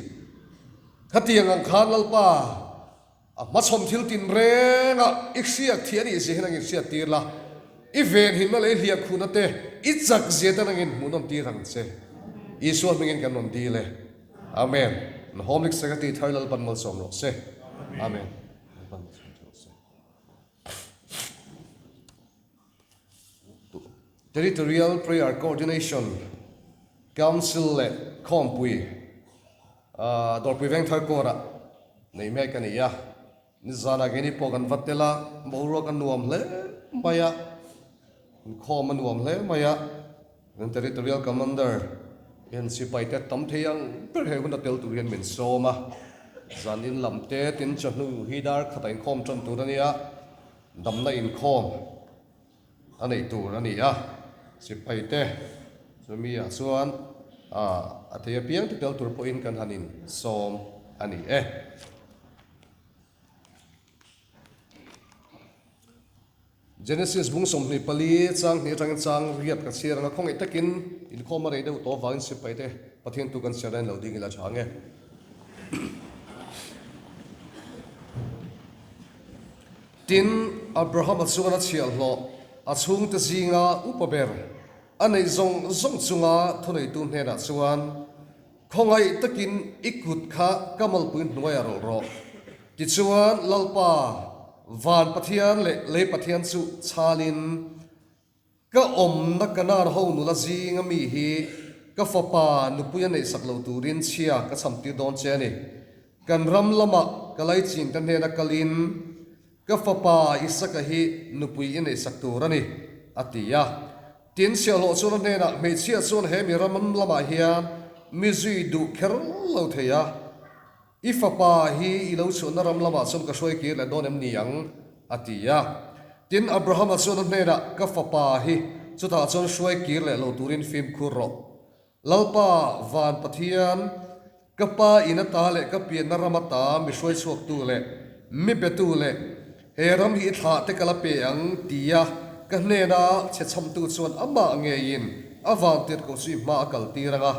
Khatiang ang khan Lalpa A hmachhawn thil tinrengah i hriat thih a nih zia hi nangin hriat tir la, i venhimna leh i hliahkhuhna te, i chak zia te nangin hmuhnawm tir ang che. Isua hmingin kan rawn dil e. Amen. Na Home League Secretary thar Lalpan malsawm rawh se. Amen. Lalpan malsawm rawh se. Territorial Prayer Coordination Council leh Khawmpui Dawrpui Vengthar Court-ah nei mek a ni a. Nizanah keini pawh kan va tel a, boruak a nuam hle mai a, inkhawm a nuam hle mai a. Kan Territorial Commander hian sipai te tam thei ang ber he huna tel tur hian min sawm a. Zanin lam te tin chawhnu hi dar khatah inkhawm tan tur a ni a. Damna inkhawm a neih tur a ni a, sipai te chumi ah chuan a thei apiang te tel tur pawhin kan han insawm a ni e. Genesis bung 24 chang hnih atangin chang riat ka chhiar ang a, khawngaih takin inkhawm a rei deuh tawh avangin sipai te Pathian tu kan chhiar dahin lo ding ila tha ang e. Tin, Abrahama chuan a chhiahhlawh a chhungte zinga upa ber a neih zawng zawng chunga thuneitu hnenah chuan, Khawngaih takin i kut kha ka malpui hnuaiah rawlh rawh. Tichuan, Lalpa, van Pathian leh lei Pathian chu chhalin, Ka awmna Kanaan ho nula zinga mi hi ka fapa nupui a neihsak lo turin chhia ka chhamtir dawn che a ni. Kan ram lamah ka laichin ka hnena kalin ka fapa Isaka hi nupui i neihsak tur a ni, a ti a. Tin, chhiahhlawh chuan a hnenah, Hmeichhia chuan he mi ram lamah hian mi zui duh kher lo thei a. I fapa hi i lo chhuahna ram lamah chuan ka hruai kir leh dawn em ni ang? a ti a. Tin, Abrahama chuan a hnenah, Ka fapa hi chutah chuan hruai kir leh lo turin fimkhur rawh. Lalpa, van Pathian, ka pa in ata leh ka pianna ram ata mi hruai chhuaktu leh mi betu leh he ram hi i thlah te ka la pe ang, tia ka hnena chhe chhamtu chuan amah ngeiin a van tirhkoh chu i hma a kaltir ang a.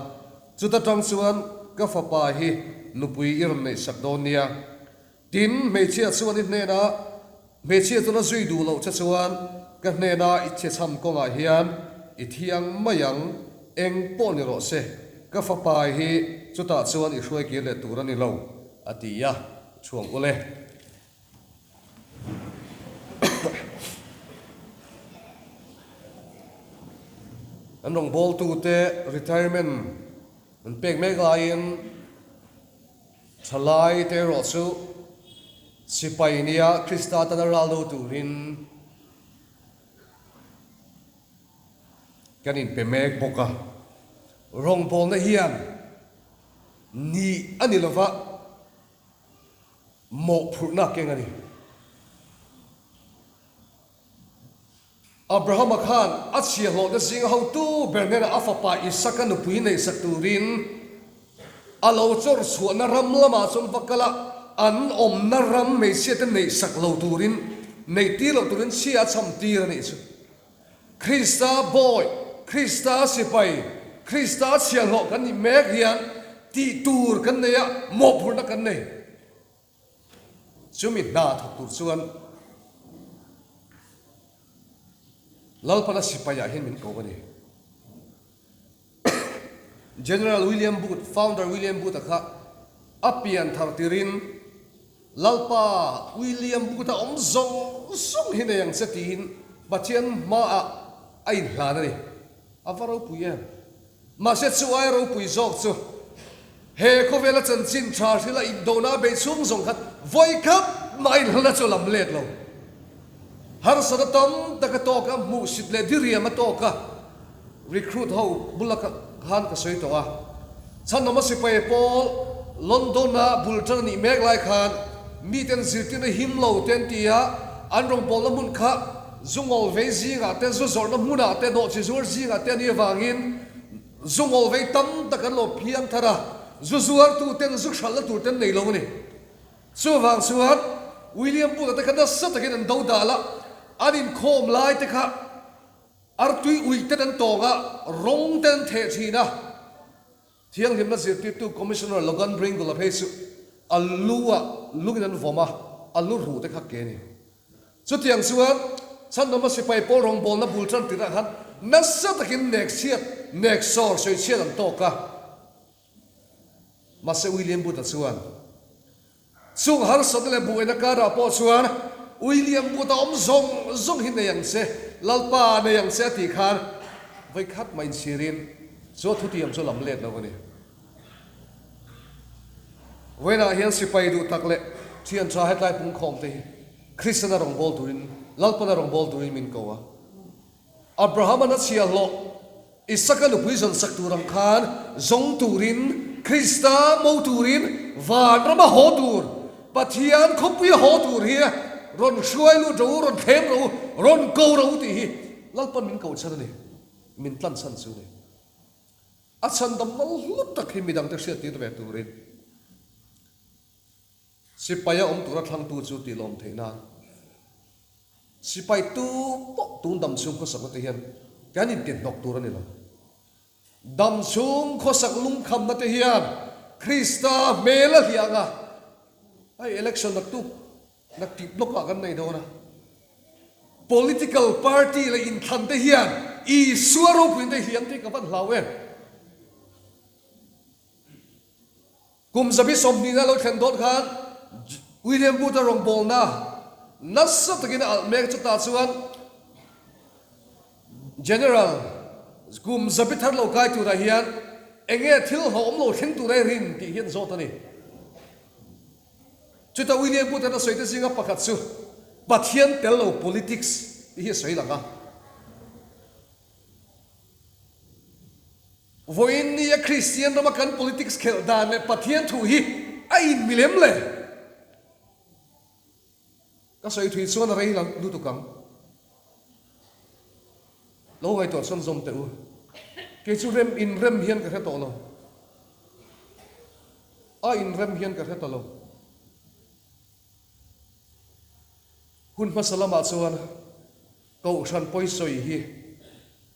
Chuta tang chuan ka fapa hi nupui i rawn neihsak dawn nia. Tin, hmeichhia chuan i hnenah, Hmeichhia chuan a zui duh loh che chuan ka hnena i chhechham kawngah hian i thiang mai ang, eng pawh ni rawh se, ka fapa hi chutah chuan i hruai kir leh tur a ni lo, a ti a, chhuang ule. An rawngbawltute retirement an pek mek laiin thalai te erawh chu sipai nia Krista tana ral do turin kan inpe mek bawk a. Rawngbawlna hian ni a ni lova mawhphurhna keng a ni. Abrahama khan a chhiahhlawhte zinga hotu ber hnenah a fapa Isaka nupui neihsak turin a lo chawr chhuahna ram lamah chuan va kal a, an awmna ram hmeichhiate neihsak lo turin, neihtir loh turin chhia a chham tir a nih chu. Krista bawi, Krista sipai, Krista chhiahhlawh kan nih mek hian tih tur kan nei a, mawhphurhna kan nei. Chumi hna thawk tur chuan Lalpana sipaiah hian min ko a ni. General William Booth, Founder William Booth-a kha a pian thar tirin Lalpa William Booth-a awm zawng zawng hi nei ang che tiin Pathian hmaah a inhlan a ni. A va ropui em? Mahse chu aia ropui zawk chu he khawvela chanchin tha hrila indona a beih chhung zawng khan vawi khat mah inhlalna chu a lam let lo. Harsatna tam tak a tawk a, hmuhsit leh diriam a tawk a, recruit ho bula khan ka sawi tawh a. Chhanawma sipai pawl London-a bul tan a nih mek lai khan miten zirtirna him lo te an ti a, an rawngbawlna hmun kha Zu ngawl vei zingah te, zu zawrhna hmunah te, dawhchi zuar zingah te a nih avangin zu ngawl vei tam tak an lo phiang thar a, zu zuartu ten zu hralhna tur te an nei lo a ni. Chuvang chuan William Booth-a te kha nasa takin an do dal a, an inkhawm lai te kha artui uih ten an tawng a, rawng ten an theh thin a. Thianghlimna zirtirtu Commissioner Logan Bringle-a phei chu a lu-ah lungin an vawm a, a lu ruh te kha ke a ni. Chutiang chuan Chhandama sipai pawl rawngbawlna bul tan tirah khan nasa takin nek chhiat, nek sawr, sawi chhiat an tawk a. Mahse William Booth-a chuan Chung harsatna leh buaina karah pawh chuan William Booth-a awm zawng zawng hi nei ang che, Lalpa nei ang che a tih khan vawikhat mah inchhirin chu a thutiam chu lam let lo a ni. Vawiinah hian sipai duh tak leh thian tha hetlai pungkhawm te hi Kristiana rawngbâwl turin, Lalpana rawngbâwl turin min ko a. Abraham-an a chhiahhlawh Isaka nupui zawn sak tur ang khan zawng turin, Krista mo turin, vanrama haw tur, Pathian khawpuia haw tur hi rawn hruai lut ro, rawn thlem ro, rawn ko ro tih hi Lalpan min ko chhan a ni, min tlan chhan chu a ni. A chhandam mal hlut tak hi midangte hriattir ve turin. Sipaia awm tura thlangtu chu tih lawm theih nan sipai tu pawh tun dam chhung khawsakna te hian kan intihnawk tur a ni lo. Dam chhung khawsak lungkhamna te hian Krista hmel a hliah ang a, hei election naktuk naktip lawkah kan nei dawn a, political party leh inthlan te hian Isua ropuiin te hliam te hi ka van hlau em. Kum zabi sawmhnihna lo thlen dawn khan William Booth-a rawngbawlna nasa takin a alh mek chutah chuan General kum zabi thar lo kai turah hian enge thil hlauhawm lo thleng tur a rin tih hi an zawt a ni. Chutah William Booth-a'n a sawi te zinga pakhat chu Pathian tel lo politics tih hi a sawi lang a. Vawiin nia Kristian rama kan politics khelh dan leh Pathian thu hi a inmilem le? Ka sawi thui chuan a rei lutuk ang. Lo ngaihtuah chuan zawm teh u. Kei chu rem inrem hian ka hre tawh lo. A inrem hian ka hre ta lo. Hun hmasa lamah chuan Kohhran pawisawi hi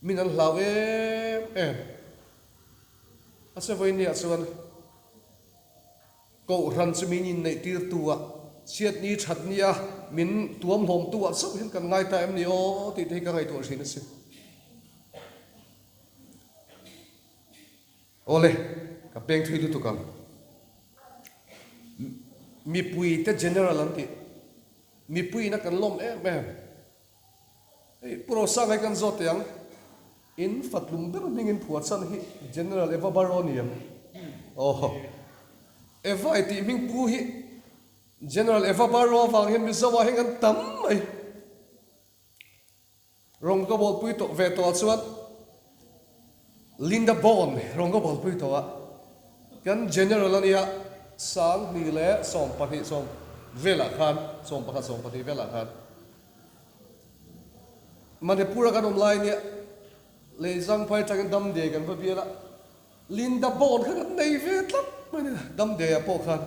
min an hlau em em a che vawinia chuan Kohhran chu min inneih tir tu ah chhiatni thatni a min tuam hlawm tu ah chauh hian kan ngai ta em ni aw tih te hi ka ngaihtuah thin a si. Awle, ka peng thui lutuk ang. Mipui te general an tih. Mipui ina kan lawm em em. Hei Pu Rosanga hi kan zawt teh ang. In fatlum ber hmingin phuah chhan hi General Eva Barro ni em? Aw. Eva i tih hming pu hi General Eva Barro avang hian Mizo ah hian kan tam mai. Rawng ka bawlpui tawh ve tawh ah chuan Linda Bond rawng ka bawlpui tawh a, kan General a nia 2017 velah khan, 11 12 velah khan. Manipur a kan awm lai nia lei zangphai atangin Damdei kan va bial a, Linda Bond kha kan nei ve tlat mai nia Damdei ah pawh khan.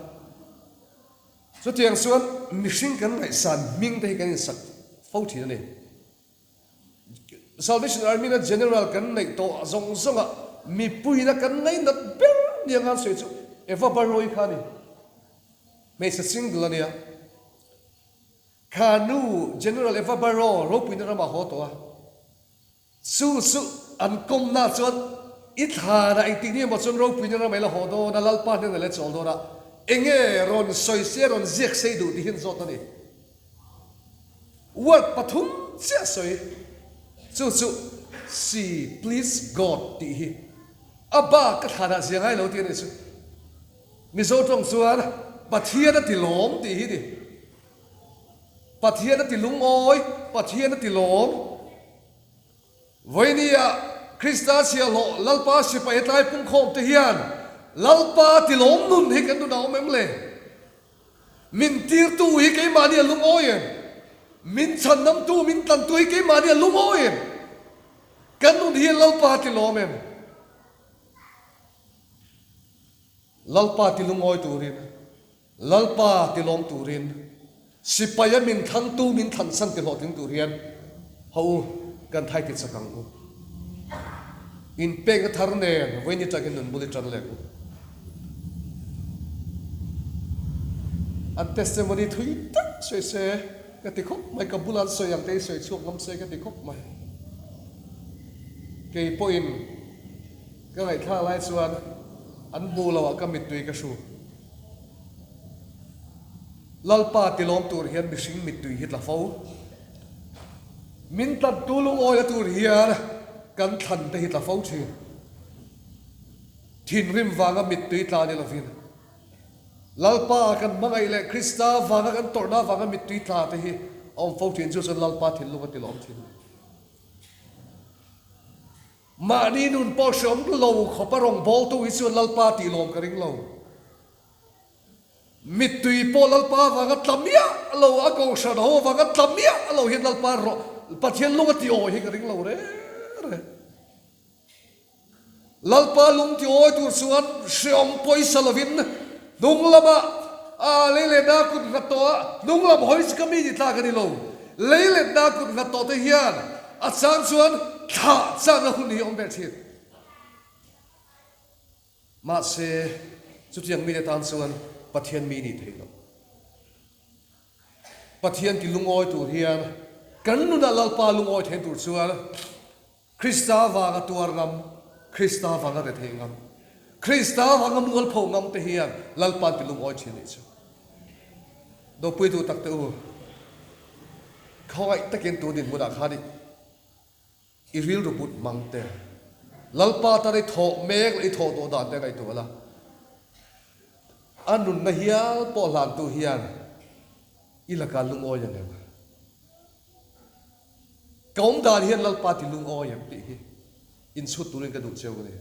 Chutiang chuan mihring kan ngaihsan hming te hi kan insak fo thin a ni. Salvation Army na General kan neih tawh zawng zawng ah mipuiin a kan ngainat ber nia ngan sawi chu Eva Barrow-i kha a ni. Hmeichhe single a nia. Kha nu General Eva Barrow ropuina ramah haw tawh a, chu chu an kawmna chuan i thlanah engtik ni emaw chuan ropuina ram ei la haw dawn a, Lalpa hnenah la chawl dawn a, enge rawn sawi se rawn ziak sei duh tih hi an zawt a ni. Word pathum chiah sawi, chu chu See please God tih hi a bak ka thlanah zia ngai lo tih a nih chu. Mizo tawng chuan Pathian a ti lawm tih hi ni. Pathian a ti lungawi, Pathian a ti lawm. Vawinia Krista chhiahhlawh Lalpa sipai tlai pungkhawm te hian Lalpa ti lawm nun hi kan nun a awm em le? Min tirtu hi keimahni a lungawi em? Min chhandamtu, min tlantu hi keimahni a lungawi em? Kan nun hi Lalpa ti lawm em? Lalpa ti lungawi turin, Lalpa ti lawm turin, sipaia min thlangtu min thlansan ti hlawhtling tur hian ho u kan thai ti chak ang u. Inpekna thar nen vawiin atangin nun bul i tan leh u. An testimony thui tak sawi se ka ti khawp mai, ka bula an sawi ang te hi sawi chhuak ngam se ka ti khawp mai. Kei pawhin Ka ngaihthlak lai chuan an hmuh loh ah ka mittui ka hru. Lalpa tilawm tur hian mihring mittui hi tla fo. Min tlantu lungawi a tur hian kan thlan te hi tla fo thin. Thinrim vanga mittui tla ni lovin Lalpa kan hmangaih leh Krista vanga kan tawrhna vanga mittui tla te hi a awm fo thin. Chu chuan Lalpa thinlung a tilawm thin. Mahni nun pawh hreawm lo khawpa rawngbawltu hi chuan Lalpa tih lawm ka ring lo. Mittui pawh Lalpa avanga tla miah lo, a kohhran ho avanga tla miah lo hian Lalpa rawh Pathian lung a ti awi hi ka ring lo reng reng. Lalpa lung ti awi tur chuan hreawm pawisa lovin hnung lama a lei leh na kut nghat tawh a, hnung lam hawi chu ka mi ni tlak a ni lo. Lei leh na kut nghat tawh te hian A chang chuan thlah chakna hun hi a awm ve thin. Mahse, chutiang mite tan chuan Pathian mi nih theih loh. Pathian ti lungawi tur hian kan nunah Lalpa lungawi theih tur chuan Krista vanga tuar ngam, Krista vanga rethei ngam, Krista vanga mualpho ngam te hian Lalpa'n ti lungawi thin nih chu. Dopui duh tak te u. Khawngaih takin tu dinhmunah khan i i rilru but hmang te, Lalpa tan i thawh mek leh i thawh tawh dan te ngaihtuah la. A nunna hial pawh hlantu hian i lakah lungawi ang em? Ka awm dan hian Lalpa ti lungawi em tih hi inchhut turin ka duh cheu a ni.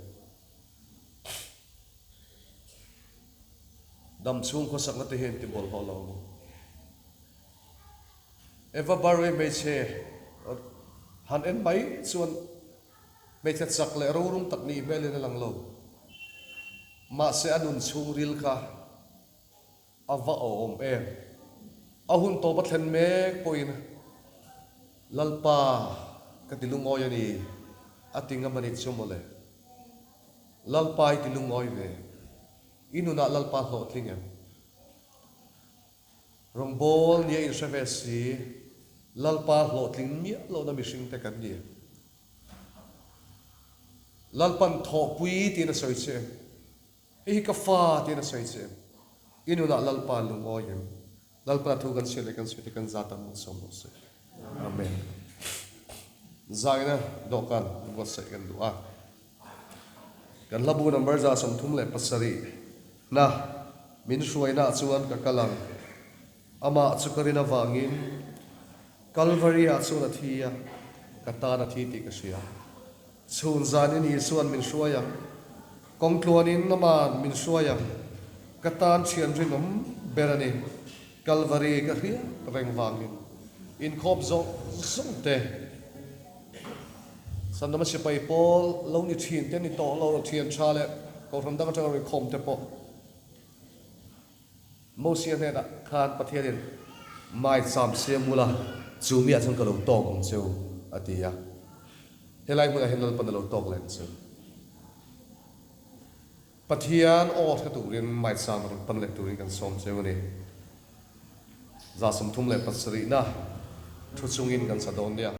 Dam chhung khawsakna te hian ti bawlhhlawh lo maw? Eva Barwe hmeichhe han en mai chuan hmeichhe chak leh rorum tak nih hmelin a lang lo. Mahse a nun chhungril kha a va awm em? A hun tawp a thlen mek pawhin Lalpa ka ti lungawi a ni a ti ngam a nih chu mawle. Lalpa i ti lungawi ve. I nunah Lalpa hlawhtling em? Rawngbâwl nia inhre ve si, Lalpa hlawhtling miah lohna mihringte kan ni. Lalpan thawhpui tiin a sawi che em? Hei hi ka fa tiin a sawi che em? I nunah Lalpa lungawi em? Lalpana thu kan chhiat leh kan sawi te kan zat ang mawlsawm rawh se. Amen. Zaina dawhkan buatsaih kan duh a. Kan hlabu number 37 na min hruainaah chuan ka kal ang. Amah chu ka rin avangin Kalvari ah chuan a thi a, ka tan a thi tih ka hria. Chhun zanin Isuan min hruai ang, kawng tluanin Ama'n min hruai ang, ka tan thian rinawm ber a ni. Kalvari ka hriat reng vangin inkhawp zawng zawng te, Sandama sipai pawl lo ni thin te ni tawh lo thian tha leh Kohhran dang atanga rawn inkhawm te pawh Mosia hnenah khan Pathianin maicham siam ula chu miah chuan ka lo tawk ang cheu a ti a. Helai hmunah hian Lalpan a lo tawk leh ang cheu. Pathian aw hre turin maicham rawn pan leh turin kan sawm cheu a ni. 37 na thu chungin kan sa dawn nia.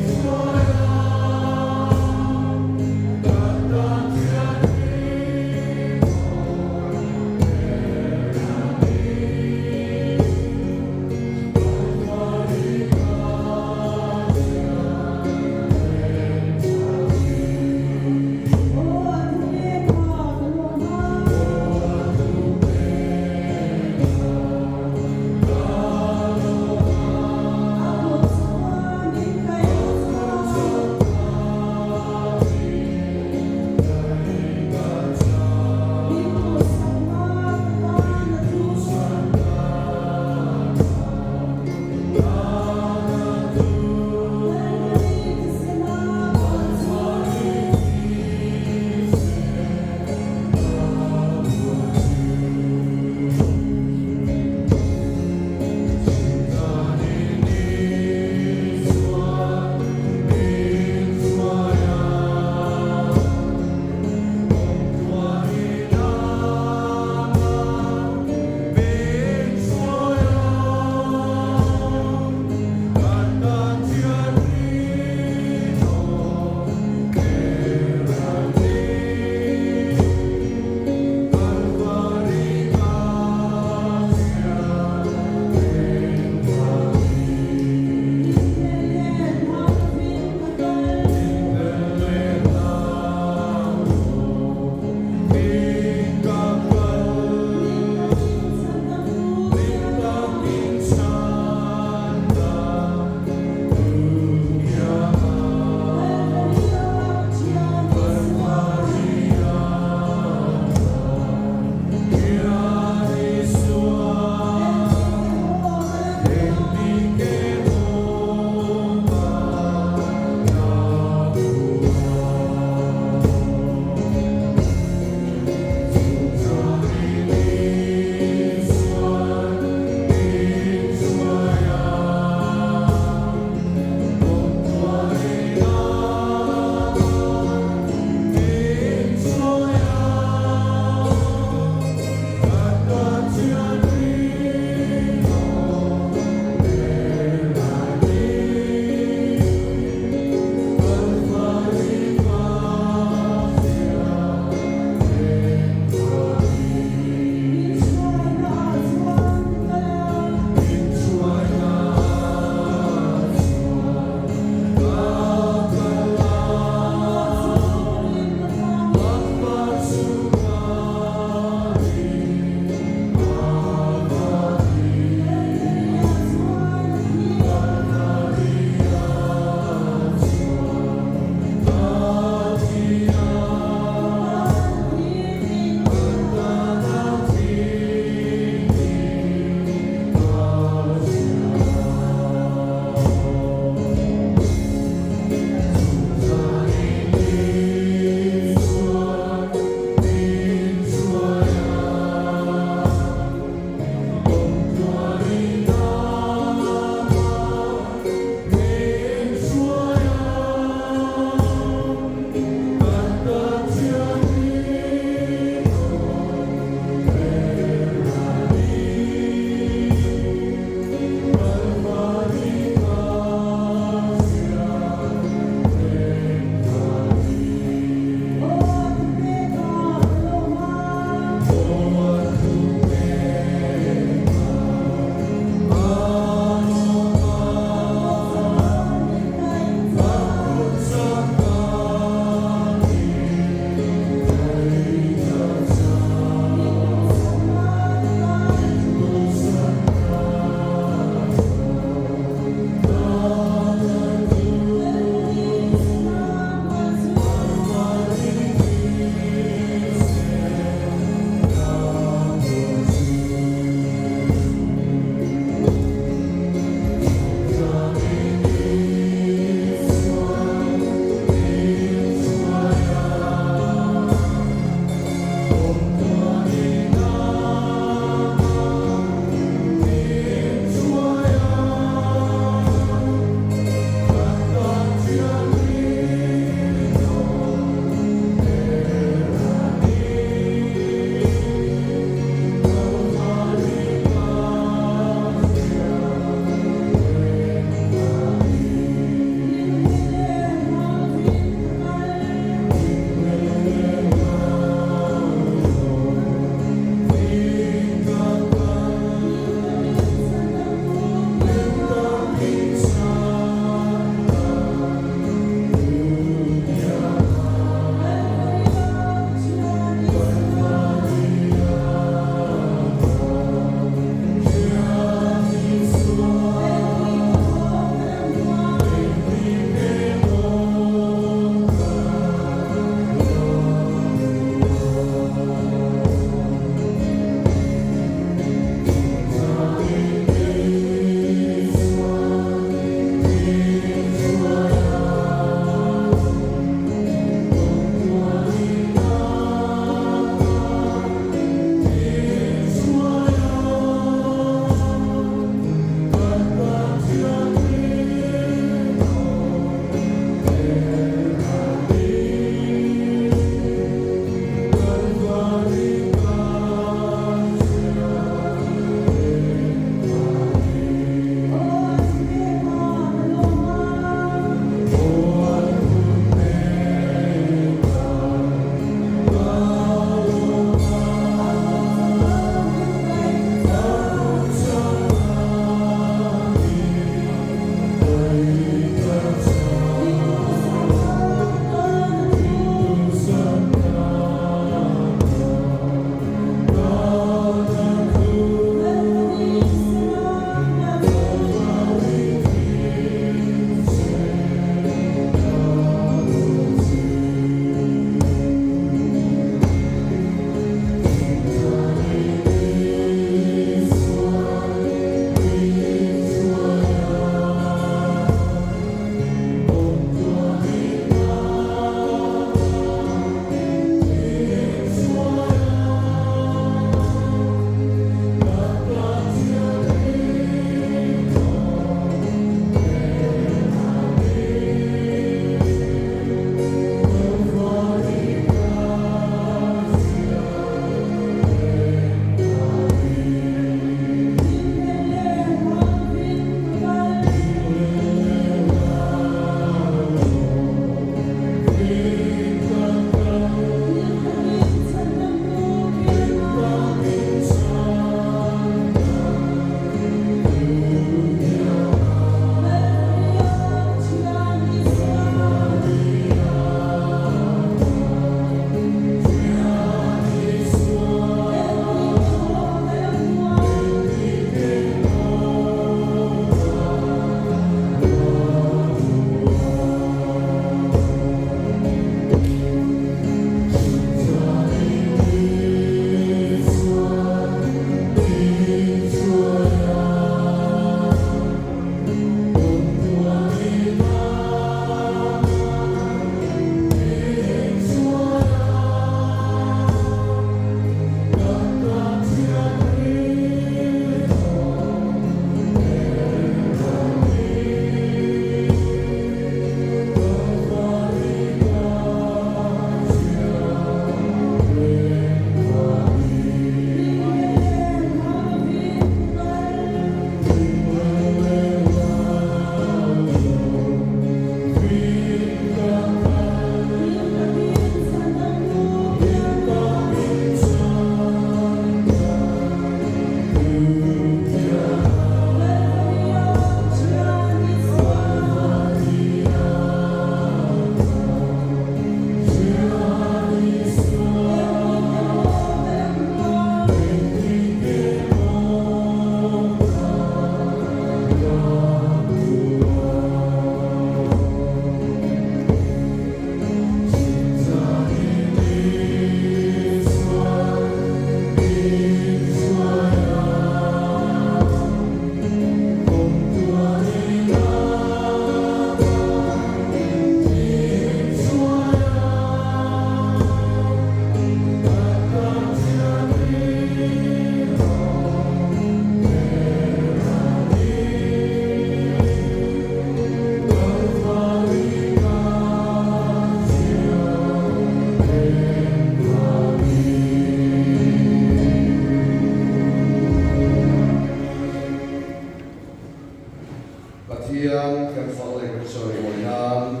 Pathian kan fak leh kan sawi mawi nan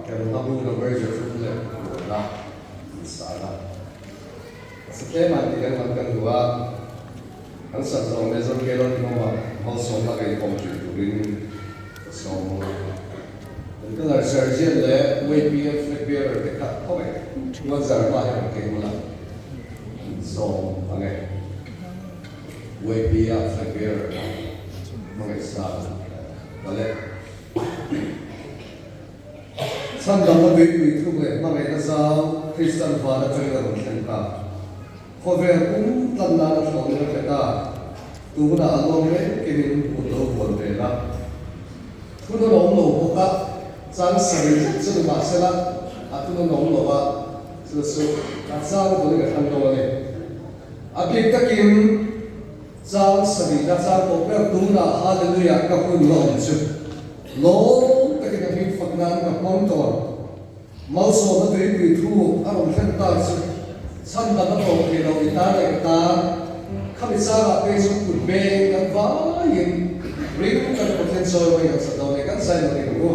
kan hla bu number 3 leh buaina an sa a. Satlem ah tih kan lam kan duh a, kan sat zawng leh zawk Keylor Kimawma malsawmna ka inpawm thin turin ka sawm a. Kan colour sergeant leh YPF flag bearer te kha khaw e chuan zar hma hian an keng mawlh a, an sawm ang e. YPF flag bearer hmangaihsan ka leh. Chhandamna tuipui thuk leh hmangaihna zau Kristan van atangin a rawn thleng ta. Khawvel pum tlan nan a thlawhin a pe ta. Tunah a lawm reng kemin kut lo vuan ve la. Thun a lawm lo bawk a, chang sarih zet chu ni mahsela a thun a lawm lo a, chu chu a chang turin ka thlang dawn a ni. A bik takin chang sarihna chang tawh ber tunah Hallelujah ka hun la awm chu. Lawm takin a hming fak nan ka hmang tawh ang. Malsawmna tuipui thu a rawn thlen ta chu chhandam a tawp thei lo i tan leh ka tan. Khami changah phei chu kut beng kan vaiin ring taka Pathian chawi mai kan sat dawn e kan zai lo ring u.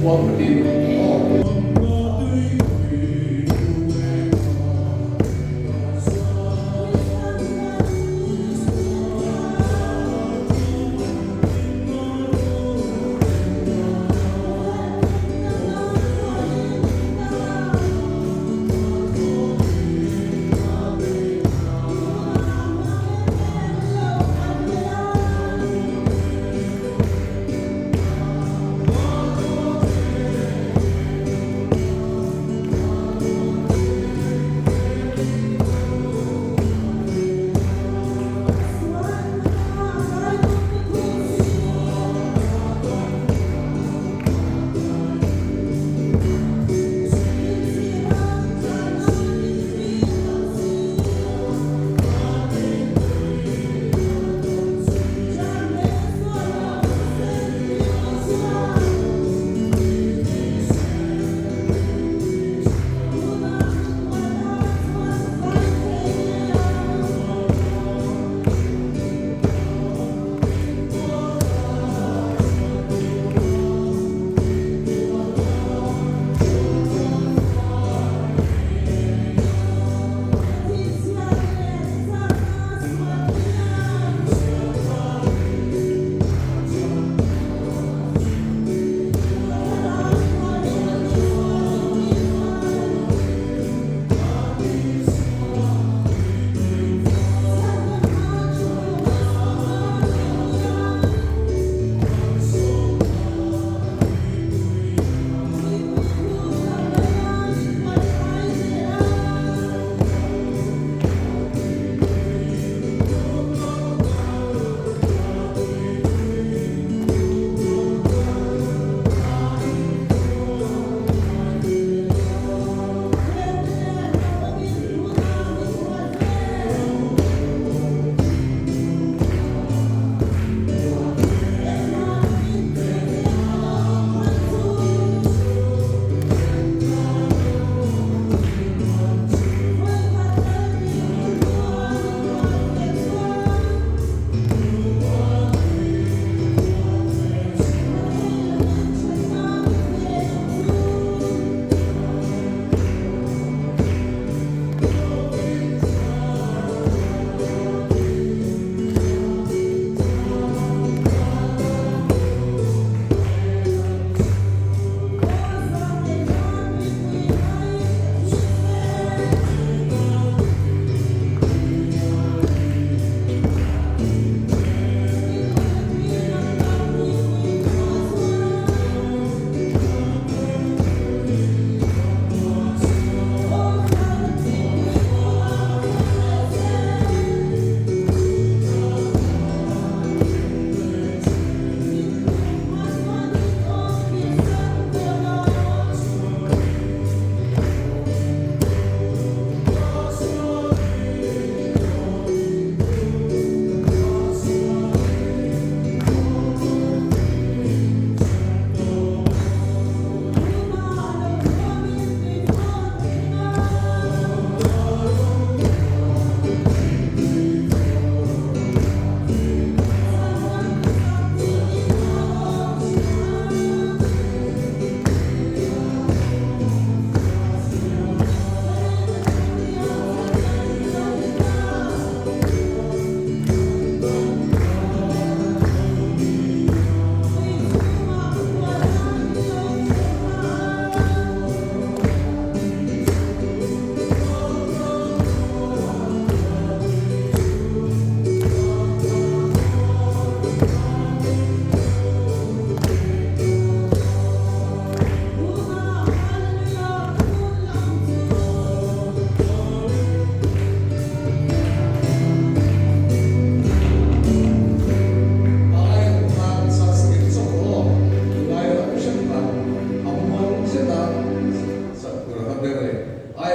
Kuang tin aw.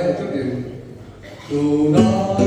Zai chutin tunah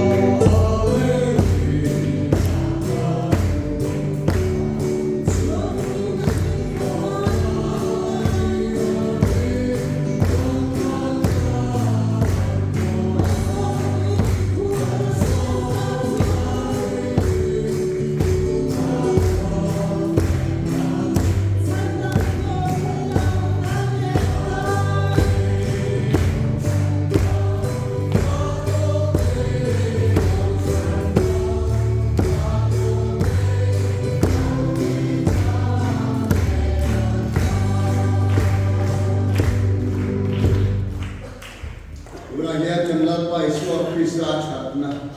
Tunah hian kan Lalpa Isua Krista thatna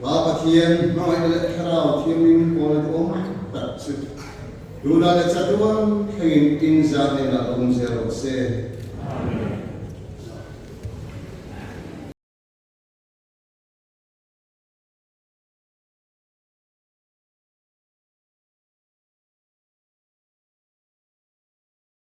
Pa Pathian hmangaihna leh Thlarau Thianghlim pawl duhawm tak chu tunah leh chatuan thlengin in zah hnenah a awm zel lo.